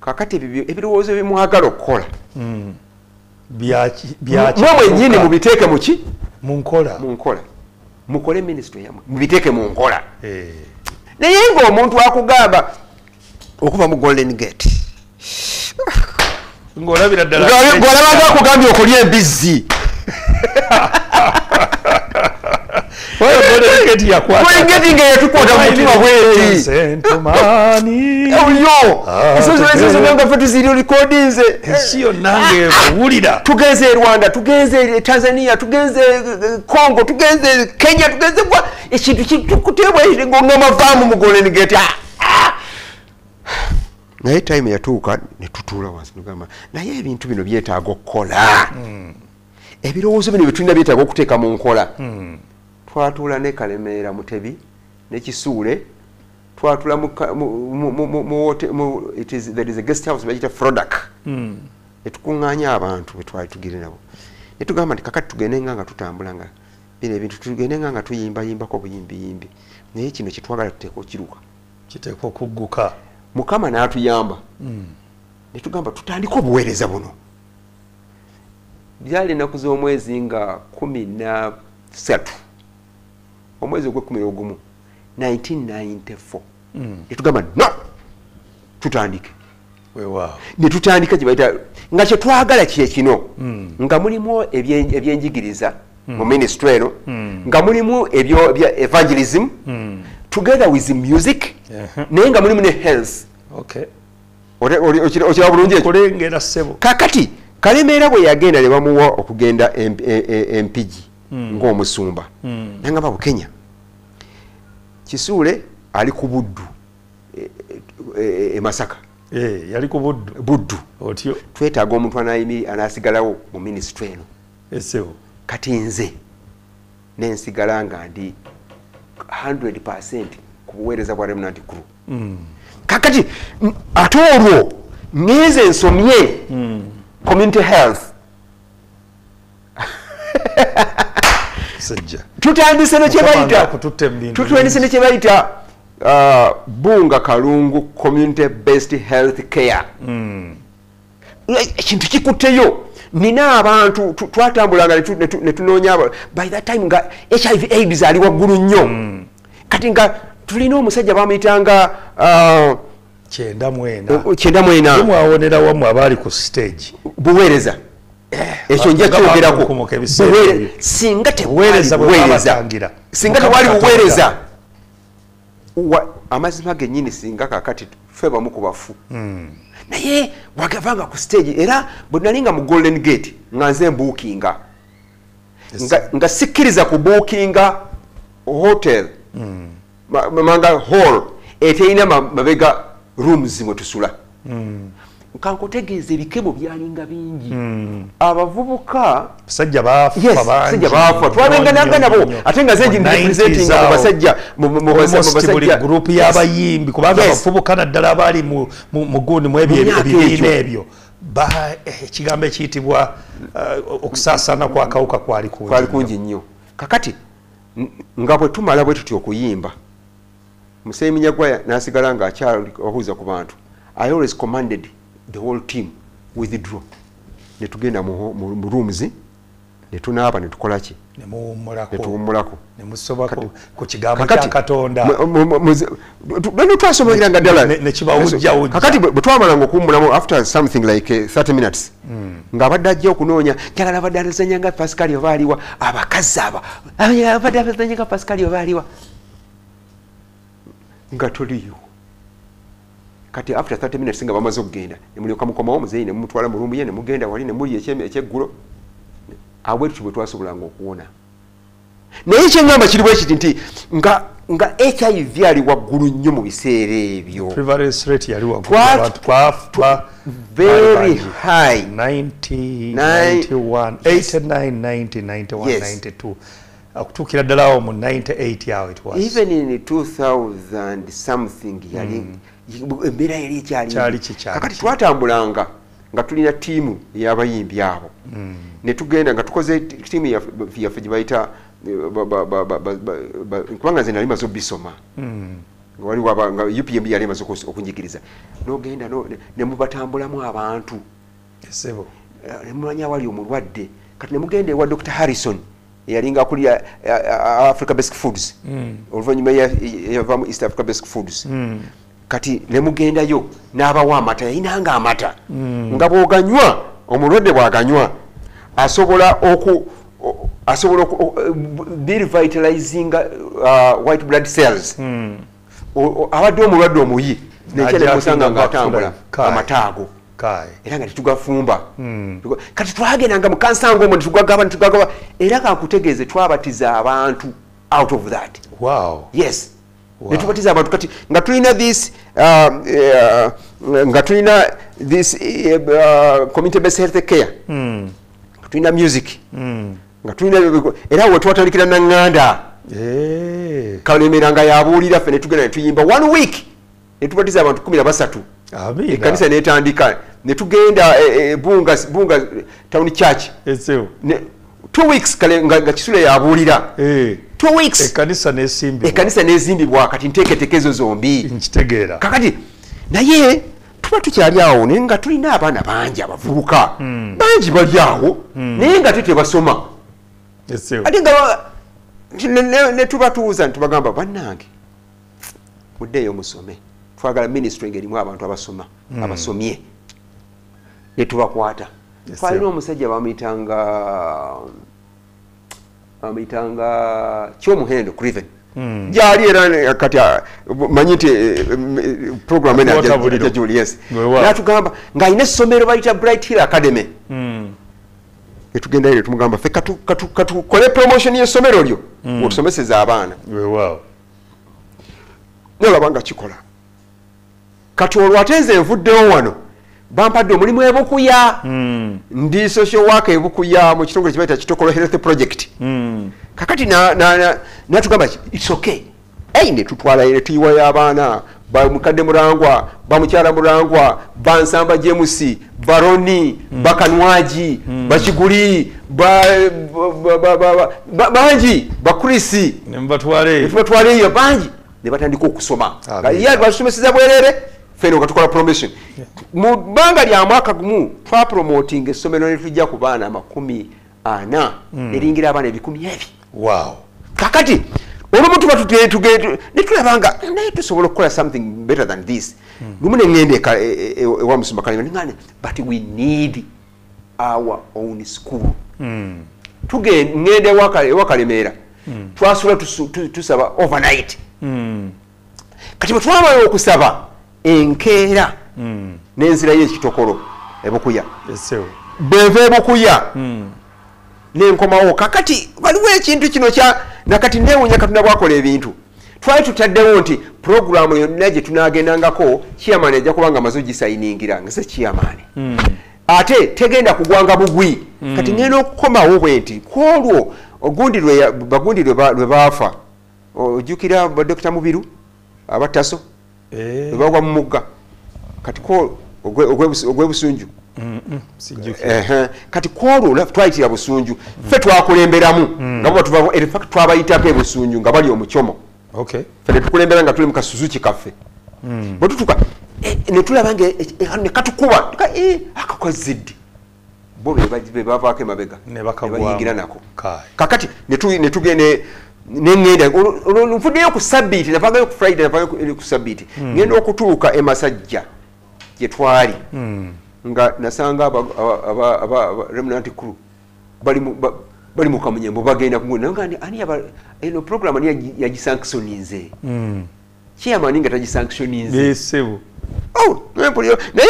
kakati ebirowoozo byemwagala okukola mwe mwennyini mubiteeke muki mu nkola, mukole minisitule yammwe mubiteeke mu nkola. Naye ng'omuntu akugamba okuva mu Golden Gate ng'olabira ddala ng'olaba akugambye okulya embizzi. Golden Gate nga yatukwata mu mutima bweti oyo nga ffe tuziri recordinze ensi yonna ng'ewulira. Tugenze e Rwanda, tugenze e Tanzania, tugenze Congo, tugenze Kenya, tugenze kwa ekintu kitukuteebwa ng'amavaamu mu Golden Gate. Naye time yatuuka ne tutuula wansi nugamba naye ebintu bino byetaaga okukola, ebirowoozo bino byetulina byetaaga okuteeka mu nkola. Twatuula ne Kalemeera Mutebi ne Kisuule, twatuula there is a guest house bagiyita Frodak, ne tukuŋŋaanya abantu be twali tugire nabo ne tugamba nti kakati tugende nga tutambula nga bino ebintu tugende nga tuyimbayimbako buyimbiyimbi, naye kino kye twagala tuteeka okiruka, kiteekwa okugguka. Mukama n'atuyamba ne tugamba tutandike obuweereza buno. Byali ennaku z'omwezi nga 13 omwezi ogw'ekkumi 1994 netugamba no tutandike. Ne tutandika kye bayita nga kye twagala kye kino, nga mulimu ebyenjigiriza mu ministry eno, nga mulimu ebyo bya evangelism together with the music, naye nga mulimu ne health. Okiraba bulungi ekyo? Kakati Kalemeera bwe yagenda ne bamuwa okugenda Empigi ng'omusumba, nangamba Bukenya Kisuule ali ku Buddu e Masaka. Yali ku Buddu. Otyo twetaaga omuntu anaasigalawo mu minisitule eno. Kati nze nensigala nga ndi 100% ku buweereza bwa Remnant Crew. Kakati ate olwo ngenze nsomye community health. Tutandise ne kye bayita Bunga Kalungu community based health care. Ekintu kikutteyo nina abantu twatambulanga ne tunoonya. By that time nga HIV AIDS ali waggulu nnyo. Kati nga tulina omusajja bamuyitanga 94 94 mwawonera wamu abaali ku stage buweereza. Ekyo nja kyogerako. Singa tewali buweereza amazima gennyini, singa kakati ffe bamu ku bafu. Naye wagavanga ku stage, era bwe nalinga mu Golden Gate nga nze mbuukinga nga sikkiriza kubuukinga hotel manga hall eterina mabega rooms mwe tusula. Nkankutegeeza ebikemo byalinga bingi. Abavubuka basajja baafa bangi, baafa twabenganaga nabo, ate nga zenji representing abasajja mu basajja group y'abayimbi, kubanga abavubuka naddala abaali mu gundi mu ebyo ebibiina ebyo ekigambo ekiyitibwa okusaasaana kw'akawuka kwali kungi nnyo. Kakati nga bwe tumala bwe tutyo okuyimba, Museyi Munyagwa n'asigala ng'akyali ahuza ku bantu. I always commanded the whole team withdraw. Ne tugenda mu rooms, ne tunaaba, ne tukola ki, ne muwummulako, ne tuwummulako, ne musoba ku kigambo kya Katonda. Bano twasomera nga ddala ne kibawujjawujja. Kakati bwe twamalanga okuwummulamu after something like 30 minutes, Ng'abadde ajja okunoonya, njagala abadde azannya nga Pascal oba aliwa, abakazi aba abadde azannya nga Pascal oba aliwa, nga toliyo. Kati after 30 minutes nga bamaze okugenda, ne mulyoka mukomawo muzeeyi ne mumutwala mu ruumu ye, ne mugenda wali ne mulya ekyeggulo. Awo bwe tutyo bwe twasobolanga okuwona. Naye kyeŋŋamba kiri bwe kiti nti nga HIV ali waggulu nnyo mu biseera ebyo. Prevalence rate yali waggulu, abantu very high. 90, 91, 89, 90, 91, 92. Okutuukira ddala awo mu 98 awo it was. Even in 2000 something yali embeera yali ekyali. Kakati twatambulanga nga tulina ttiimu ey'abayimbi abo. Ne tugenda nga tukoze ttiimu yaffe gye bayita, kubanga nze nali maze obisoma. Nga waliwo nga UPMB yali emaze okunjigiriza. N'ogenda ne mubatambulamu abantu. Ne mumanya awali omulwadde. Kati ne mugenda ewa Dr. Harrison eyalinga akulira Africa Basic Foods. Oluvannyuma yavaamu East Africa Basic Foods. Kati ne mugendayo n'abawa amata, yalinanga amata. Nga bw'oganywa, omulwadde bw'aganywa, asobola revitalizing white blood cells. Abadde omulwadde omuyi, nekyala musanga ng'atambula amata ago. Era nga tetugafumba. Kati twagendanga mu kansango omwo ne tugagaba, era kankutegeeze twabatiza abantu out of that. Wow. Yes. Wow. Netubatiza abantu kati nga tulina this nga tulina this community based health care. Nga tulina music. Nga tulina era we twatandikira Nanganda. Kalemera nga yabuulira ffe ne tugenda ne tuyimba 1 week. Ne tubatiza abantu 13. Ekkanisa n'etandika ne tugenda Bunga Town Church. 2 weeks kale nga Kisule yabuulira. 2 weeks. Ekkanisa n'esimbibwa. Kati nteeketeeka ezo zombi. Nkitegeera. Kakati naye tuba tukyali awo naye nga tulina abaana bangi abavubuka. Bangi bali awo naye nga tebasoma. Ate nga ne tubatuuza ne tubagamba bannange muddeeyo musome. Twagala ministry ng'erimu abantu abasoma, abasomye. Ne tubakwata. Twalina omusajja bamuyitanga Kyomuhendo Craven. Gyali era kati manyi nti program eno ya Julius. N'atugamba ng'alina essomero bayita Bright Hill Academy. Ne tugendayo ne tumugamba ffe katukole promotion y'essomero lyo otusomeseze abaana. Nolaba nga kikola. Kati olwo ate nze nvuddewo wano bampadde omulimu e Bukuya. Ndi social worker e Bukuya mu kitongole kye bayita Kitokolo Health Project. Kakati natugamba it's okay. Ne tutwala ne tuyiwayo abaana ba mukadde Murangwa, ba mukyala Murangwa, ba Nsamba James, Baroni, Bakanwaji, Bakiguli, bangi, Bakrisi. Ne mubatwaleeyo bangi. Ne batandika okusoma. Ye basomeseza bwerere ffe nga tukola promotion. Mu bbanga lya mwaka gumu twapromoting essomero ne tujja ku baana 40 eringira abaana 200. Wow. Kakati olumu tuba ne tulabanga naye tusobola okukola something better than this. Lumu ne ŋŋenda ewa Musumba Kalema ne ŋŋamba but we need our own school. Ŋŋenda ewa Kalemeera. Twasula tusaba overnight. Kati bwe twamala okusaba enkeera n'enzirayo ekitokolo e Bukuya. Bw'eva e Bukuya n'enkomawo. Kakati waliwo ekintu kino kya nakati neewuunya Katonda bw'akola ebintu. Twali tutaddewo nti puroguramu yonna gye tunaagendangako chairman ajja kuba nga amaze ogisayiningira nga se chairman. Ate tegenda kugwanga bugwi. Kati ngenda okukomawo bwe nti kwolwo bagundi lwe baafa. Ojjukira Dr. Mubiru abataso bagwa mu mugga. Kati ko ogw'ebusunju. Kati kwolwo twayitira Busunju. Ffe twakulemberamu nga bo tuva in fact twabayitako e Busunju nga bali omukyomo. Ffe ne tukulembera nga tuli mu kasuzuki kaffe. Bwe tutuuka ne tulaba nga ne katukuba akakozidde. Bo be bavaako emabega ne bayingira nako. Kakati ne tugende nengenda nvuddeyo ku Sabbiiti, navangayo ku Friday, navangayo ku Sabbiiti. Ngenda okutuuka e Masajja gye twali. Nga nasanga aba remnant crew bali mu Kamunyembo bagenda kugenda nga ani aba eno program ani yagisanctioninze. Chairman nga tagisanctioninze. Yesebo. Oh, naye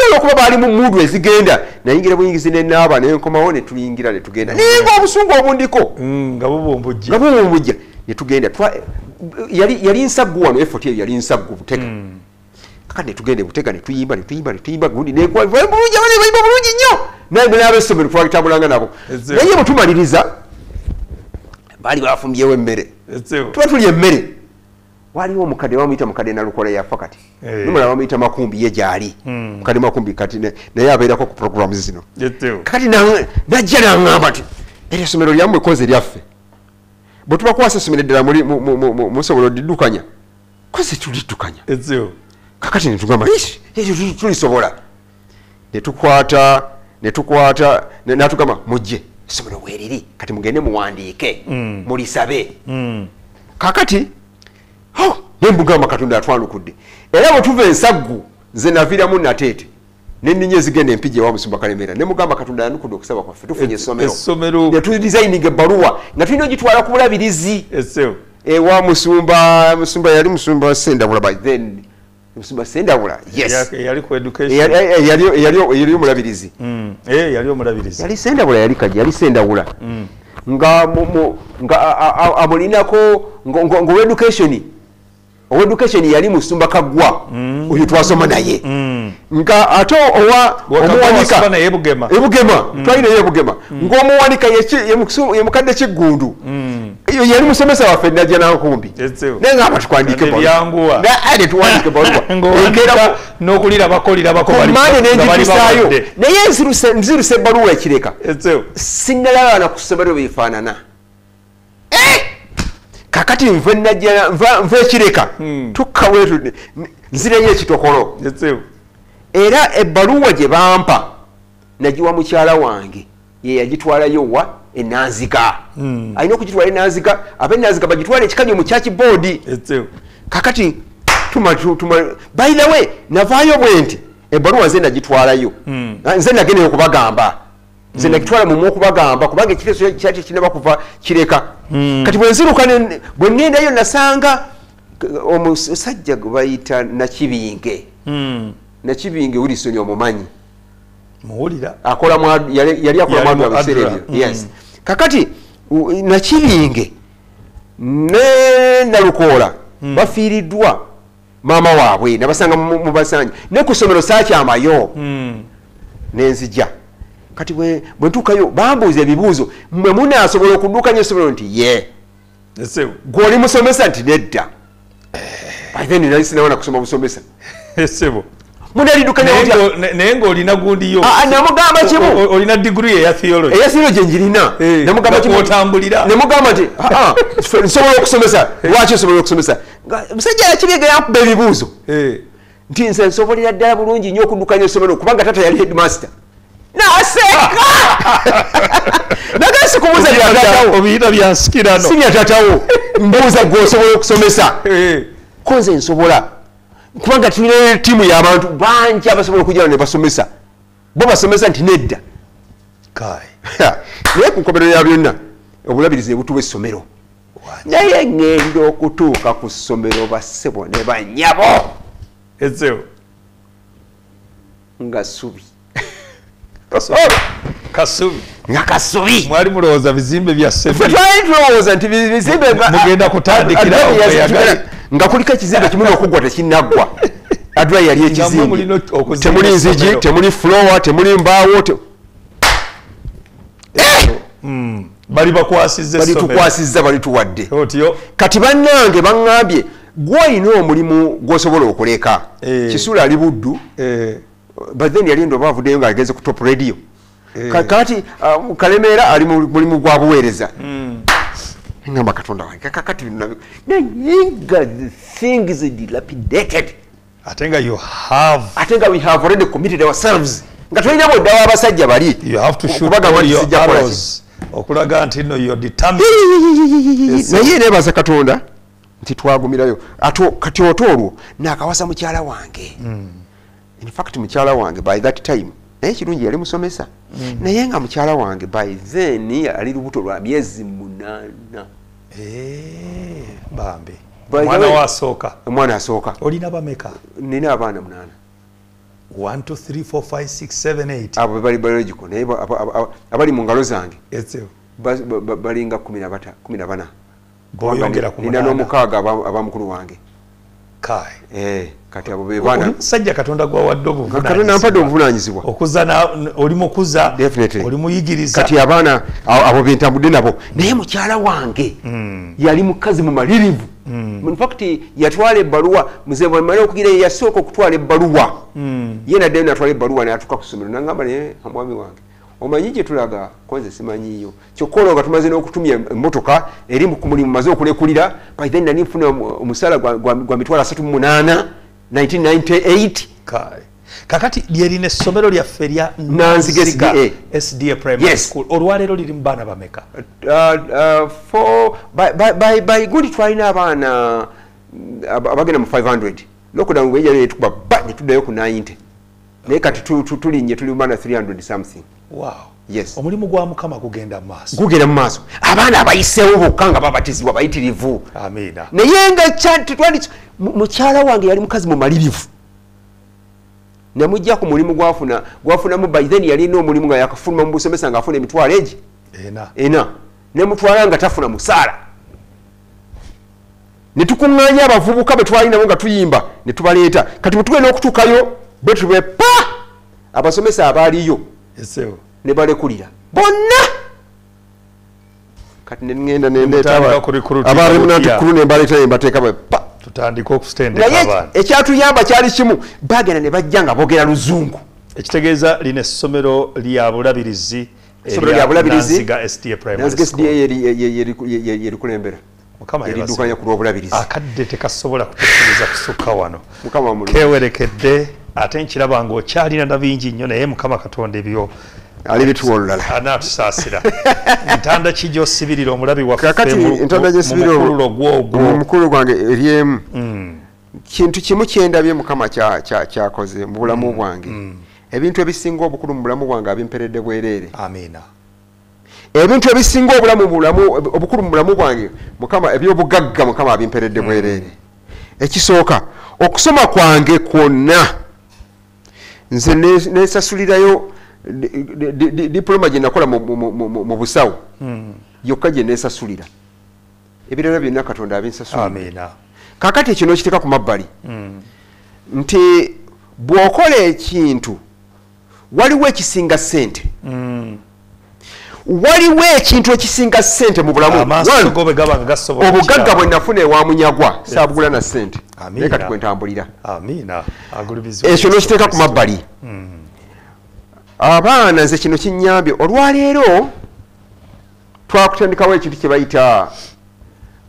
olwokuba baali mu mudu ezigenda nayingira buyingizi nenaaba nenkomawo ne tuliyingira ne tugenda naye ng'obusungu obundiko nga bubumbujja nga bubumbujja ne tugenda. Yali nsaggu wano, effort eyo yali nsaggu Butega. Kakati ne tugenda Butega ne tuyimba ne tuyimba ne tuyimba gundi ne bulungi bayimba bulungi nnyo naye n'ab'essomero twalitambulanga nabo naye bwe tumaliriza baali bafumbyewo emmere tuba tulya emmere. Waliwo omukadde bamuyita mukadde Nalukola yafa kati n'omulala bamuyita Makumbi ye gyali mukadde Makumbi kati naye abeerako ku programs zino. Kati najja n'aŋŋamba nti eryo essomero lyammwe koze lyaffe bwe tubakwasa essomero eddala musobola oliddukanya koze tuliddukanya. Kakati ne tugamba ekyo tulisobola ne tukwata n'atugamba mujje essomero weeriri kati mugende muwandiike mulisabe. Kakati nembugamba Katonda atwanukudde era bwe tuva ensaggu nze naviiramu Nateete nenninnya ezigenda Empigi ewa Musumba Kalemera ne mugamba Katonda yanukudde okusaba kwaffe tufunye essomero ne tudizayininga ebbaluwa nga tulina ogitwala ku bulabirizi ewa Musumba yali Musumba Sendabula by then Musumba Sendabula yes yali ku education yali omulabirizi yali omulabirizi yali Sendabula yali kajja yali Sendabula nga amulinako nga education education yali Musumba Kaggwa oyo twasoma naye nga ate owa omuwanika Ebugema twalina Ebugema ng'omuwanika ye mukadde Kiggundu yali musomesa waffe Najja Nankumbi naye nga batukwandike ebyanguwa naye tuwandike baluwa ng'owanika n'okulira bakolira bako bali naye nziruse ebbaluwa ekireka sinnalaba na ku ssomero bifaanana. Kakati nve Najja nve ekireka tukka wetu nzireyo ekitokolo era ebbaluwa gye bampa nagiwa mukyala wange ye yagitwalayo wa Enanziga. Alina okugitwala Enanziga ab'Enanziga bagitwala ekikanyo mu church board. Kakati tuma by the way navaayo bwe nti ebbaluwa nze nagitwalayo nze nagendeyo okubagamba nze nagitwala mu okubagamba kubanga ekiteeso kyali kinaba kuva Kireka. Kati bwe nziruka bwe ŋŋendayo nasanga omusajja gwe bayita Nakibinge. Nakibinge Wilson omumanyi muwulira akola yali akola mwadu ebiseera ebyo. Yes. Kakati Nakibinge ne Nalukoola bafiiriddwa maama waabwe nabasanga mu basanja ne ku ssomero saakyamayo nenzija. Kati bwe ntuukayo bambuuza ebibuuzo mmwe munaasobola okuddukanya essomero nti ye gwe oli musomesa nti nedda. By then nali sinnawana kusoma busomesa. Munaliddukanya otya? Naye ng'olina gundi yo. Namugamba kimu olina degree eya theology. Eya theology njirina. Namugamba kimu otambulira. Namugamba nti nsobola okusomesa. Lwaki osobola okusomesa? Omusajja Nakibinge yankuba ebibuuzo nti nze nsobolera ddala bulungi nnyo okuddukanya essomero kubanga taata yali headmaster. Naseka! Naga sikubuuza bya taatawo. Obiyita bya nsikirano. Si bya taatawo. Mbuuza gwe osobola okusomesa. Ko nze nsobola. Kubanga tulina ttiimu y'abantu bangi abasobola okujja ne basomesa. Bo basomesa nti nedda. Naye ku nkomerero ya byonna obulabirizi ne butuwa essomero. Naye ŋŋenda okutuuka ku ssomero bassebo ne bannyabo. Nga ssubi. Kasubi. Nga kasubi. Mwali mulowooza bizimbe bya Ffe twali tulowooza nti bizimbe mugenda kutandikira nga kuliko ekizimbe kimu n'okuggwa tekinnaggwa. Adwa yali ekizimbe. Temuli nzigi, temuli floor, temuli mbaawo. Bali bakwasizza essomero. Bali tukwasizza, bali tuwadde. Otyo. Kati bannange baŋŋambye gw'olina omulimu gw'osobola okuleka. Kisula ali Buddu. But then yali ndo avuddeyo ng'agenze ku Top Radio. Kakati Kalemeera ali mu mulimu gwa buweereza. Ngamba Katonda wange kakati naye nga things dilapidated. Ate nga you have ate nga we have already committed ourselves. Nga tulina bodda w'abasajja bali. You have to shoot all your arrows. Okulaga nti no you're determined. Naye neebaza Katonda nti twagumirayo. Ate kati oto olwo naakawasa mukyala wange. In fact mukyala wange by that time Naye kirungi yali musomesa. Naye nga mukyala wange by then ali lubuto lwa myezi 8. Bambi. Mwana wasooka. Omwana asooka. Olina bameka? Nina abaana 8. 1 2 3 4 5 6 7 8. Abo bali biological naye abali mu ngalo zange. Balinga 14 14. Boyongera ku 8. Nina n'omukaaga aba mukulu wange. Kai. Kati abo be baana. Sajja Katonda gwawadde obuvunaanyizibwa. Katonda ampadde obuvunaanyizibwa. Okuza oli mukuza. Oli muyigiriza. Kati abaana abo be ntambudde nabo. Naye mukyala wange yali mukazi mumalirivu. In fact yatwala ebbaluwa, muze bwamala okugira yasooka okutwala ebbaluwa. Ye naddayo n'atwala ebbaluwa n'atuuka ku ssomero n'angamba naye omwami wange omanyi gye tulaga konze simanyiiyo. Kyokka olwo nga tumaze n'okutumya emmotoka eri ku mulimu maze okulekulira. By then nali nfuna omusaala gwa 308 1998. Kai. Kakati lyerina essomero lyaffe lya Nanziga SDA Primary School. Olwaleero liri mu baana bameka? By gundi twalina abaana abagenda mu 500. Lockdown bwe yali etukuba ba ne tuddayo ku 90. Naye kati tulinye tuli mu baana 300 something. Wow. Yes. Omulimu gwa Mukama gugenda mu maaso. Gugenda mu maaso. Abaana abayiseewo bokka nga babatizibwa bayitirivu. Amiina. Naye nga mukyala wange yali mukazi mumalirivu. Namujja ku mulimu gwafunamu by then yalina omulimu nga yakafuluma mu busomesa ng'afuna emitwalo egi ena. Nemutwala nga tafuna musaala. Ne tukuŋŋaanya abavubuka be twali nabo nga tuyimba ne tubaleeta. Kati bwe tugenda okutuukayo bwe tube pa abasomesa abaaliyo ne balekulira bonna. Kati ne ŋŋenda ne ndeeta aba Remnant Crew ne mbaleeta ne mbateeka bwe pa. Tutandika okutendeka abaana. Ekyatuyamba kyali kimu, bagenda ne bajja nga boogera Luzungu. Ekitegeeza lino essomero lya Bulabirizi. Essomero lya Bulabirizi. Nanziga SDA Primary School. Nanziga SDA yerikulembera. Eriddukanya ku lw'Obulabirizi. Akadde tekasobola kutukkiriza kusukka wano. Mukama mulungi. Kewerekedde ate nkiraba ng'okyalina na bingi nnyo naye Mukama Katonda ebyo alibituwa olulala. Anaatusaasira. Ntanda ki gy'osibirira omulabi waffe mu mukululo gw'ogwo? Mu mukululo gwange eri emu. Kintu kimu kyendabye Mukama kyakoze mu bulamu bwange. Ebintu ebisinga obukulu mu bulamu bwange abimperedde bwereere. Amiina. Ebintu ebisinga obukulu mu bulamu bwange Mukama ebyobugagga Mukama abimperedde bwereere. Ekisooka okusoma kwange kwonna nze nesasulirayo diploma gye nakola mu busawo yokka gye nesasulira. Ebirala byonna Katonda abinsasulira. Amiina. Kaakati ekyo n'okiteeka ku mabbali nti bw'okola ekintu waliwo ekisinga ssente. Waliwo ekintu ekisinga ssente mu bulamu. Obugagga bwe nafuna ewa Munyagwa saabugula na ssente. Naye kati kwe ntambulira. Ekyo n'okiteeka ku mabbali. Abaana nze kino kinnyambye. Olwaleero twakutandikawo ekintu kye bayita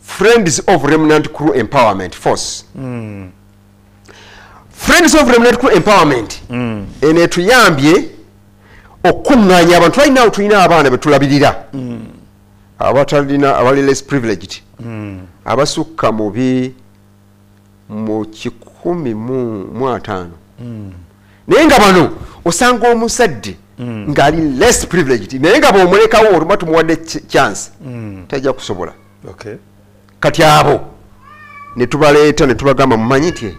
Friends of Remnant Crew Empowerment Force. Friends of Remnant Crew Empowerment eno etuyambye okuŋŋaanya abantu. Right now tulina abaana be tulabirira abatalina, abali less privileged, abasukka mu 150. Naye nga bano osanga omusadde ng'ali less privileged, naye nga bw'omulekawo oluma tumuwadde chance tajja kusobola. Kati abo ne tubaleeta ne tubagamba mumanyi nti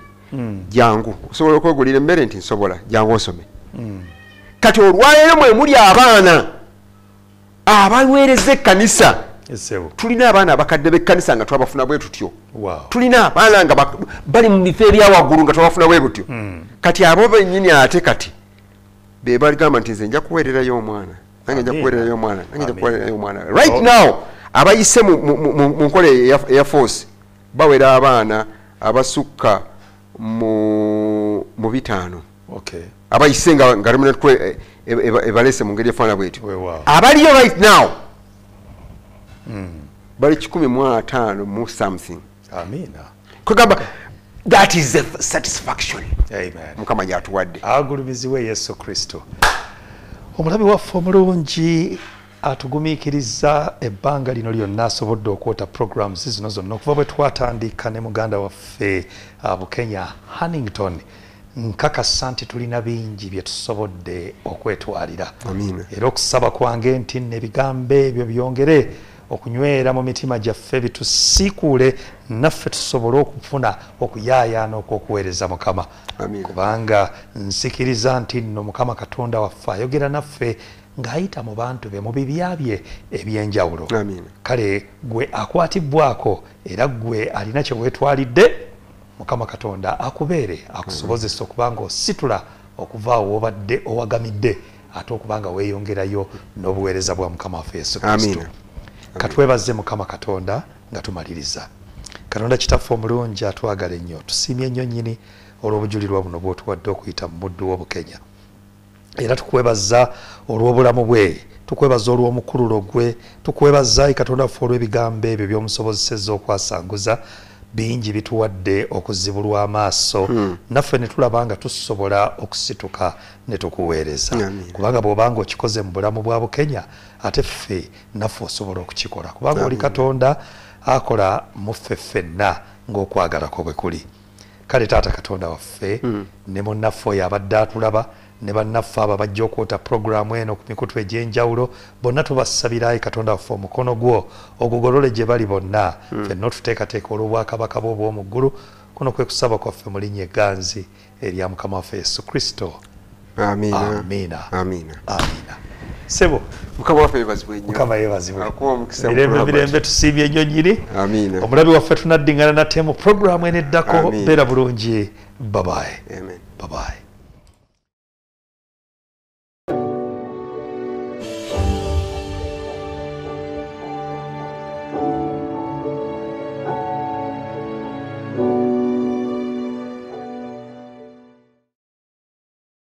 jangu osobola okwegulira emmere, nti nsobola, jangu osome. Kati olwaleero mwe muli abaana abaweereza ekkanisa. Tulina abaana abakadde b'ekkanisa nga twabafuna bwe tutyo. Tulina abaana nga bali mu bifo ebyawaggulu nga twabafuna bwe butyo. Kati abo bennyini ate kati be baligamba nti nze nja kuweererayo omwana, nange nja kuweererayo omwana, nange nja kuweererayo omwana. Right now abayise mu nkola eya force bawera abaana abasukka mu 5. Abayise nga Remnant Crew ebalese mu ngeri efaanana bwetyo. Abaliyo right now bali 150 mu something. Amiina. Kugamba that is the satisfaction. Amen. Mukama yatuwadde. Agulumizibwe Yesu Kristo. Omulabi waffe omulungi atugumiikiriza ebbanga lino lyonna asobodde okwota programs zino zonna okuva bwe twatandika ne muganda waffe Bukenya Hannington. Nkakasa nti tulina bingi bye tusobodde okwetwalira. Era okusaba kwange nti n'ebigambo ebyo byongere okunywera mu mitima gyaffe, bitusiikuule naffe tusobole okufuna okuyaayaana okw'okuweereza Mukama. Kubanga nsikiriza nti nno Mukama Katonda waffe ayogera naffe ng'ayita mu bantu be mu bibya bye ebyenjawulo. Kale gwe akwatibwako era gwe alina kye weetwalidde, Mukama Katonda akubeere akusobozesa okuba nga ositula okuva awo w'obadde owagamidde, ate okuba nga weeyongerayo n'obuweereza bwa Mukama waffe Yesu Kristo. Katwebaze Mukama Katonda nga tumaliriza. Katonda kitaffe omulungi atwagala ennyo, tusiimye ennyo nnyini olw'obujulirwa buno bw'otuwadde okuyita mu muddu w'Obukenya. Era tukwebaza olw'obulamu bwe, tukwebaza olw'omukululo gwe, tukwebaza Katonda waffe olw'ebigambo ebyo by'omusobozesezza okwasanguza. Bingi bituwadde okuzibulwa amaaso, naffe ne tulaba nga tusobola okusituka ne tukuweereza. Kubanga bw'obanga okikoze mu bulamu bwa Bukenya, ate ffe naffe osobola okukikola, kubanga oli Katonda akola mu ffe ffenna ng'okwagala kwo bwe kuli. Kale taata Katonda waffe, ne munnaffe oyo abadde atulaba, ne bannaffe abo abajja okwota puroguraamu eno ku mikutu egy'enjawulo, bonna tubasabira Katonda waffe omukono gwo ogugolole gye bali bonna, ffenna otuteekateeka olw'obwakabaka bwo obw'omu ggulu. Kuno kwe kusaba kwaffe mu linnya egganzi erya Mukama waffe Yesu Kristo. Amiina. Amiina. Amiina. Sebo Mukama waffe yeebazibwe nnyo. Mukama yeebazibwe. Akuwa omukisa. Mirembe mirembe, tusiimye nnyo nnyini. Amiina. Omulabi waffe tunaddingana nate mu puroguraamu eneddako. Beera bulungi. Bye bye. Amen. Bye bye.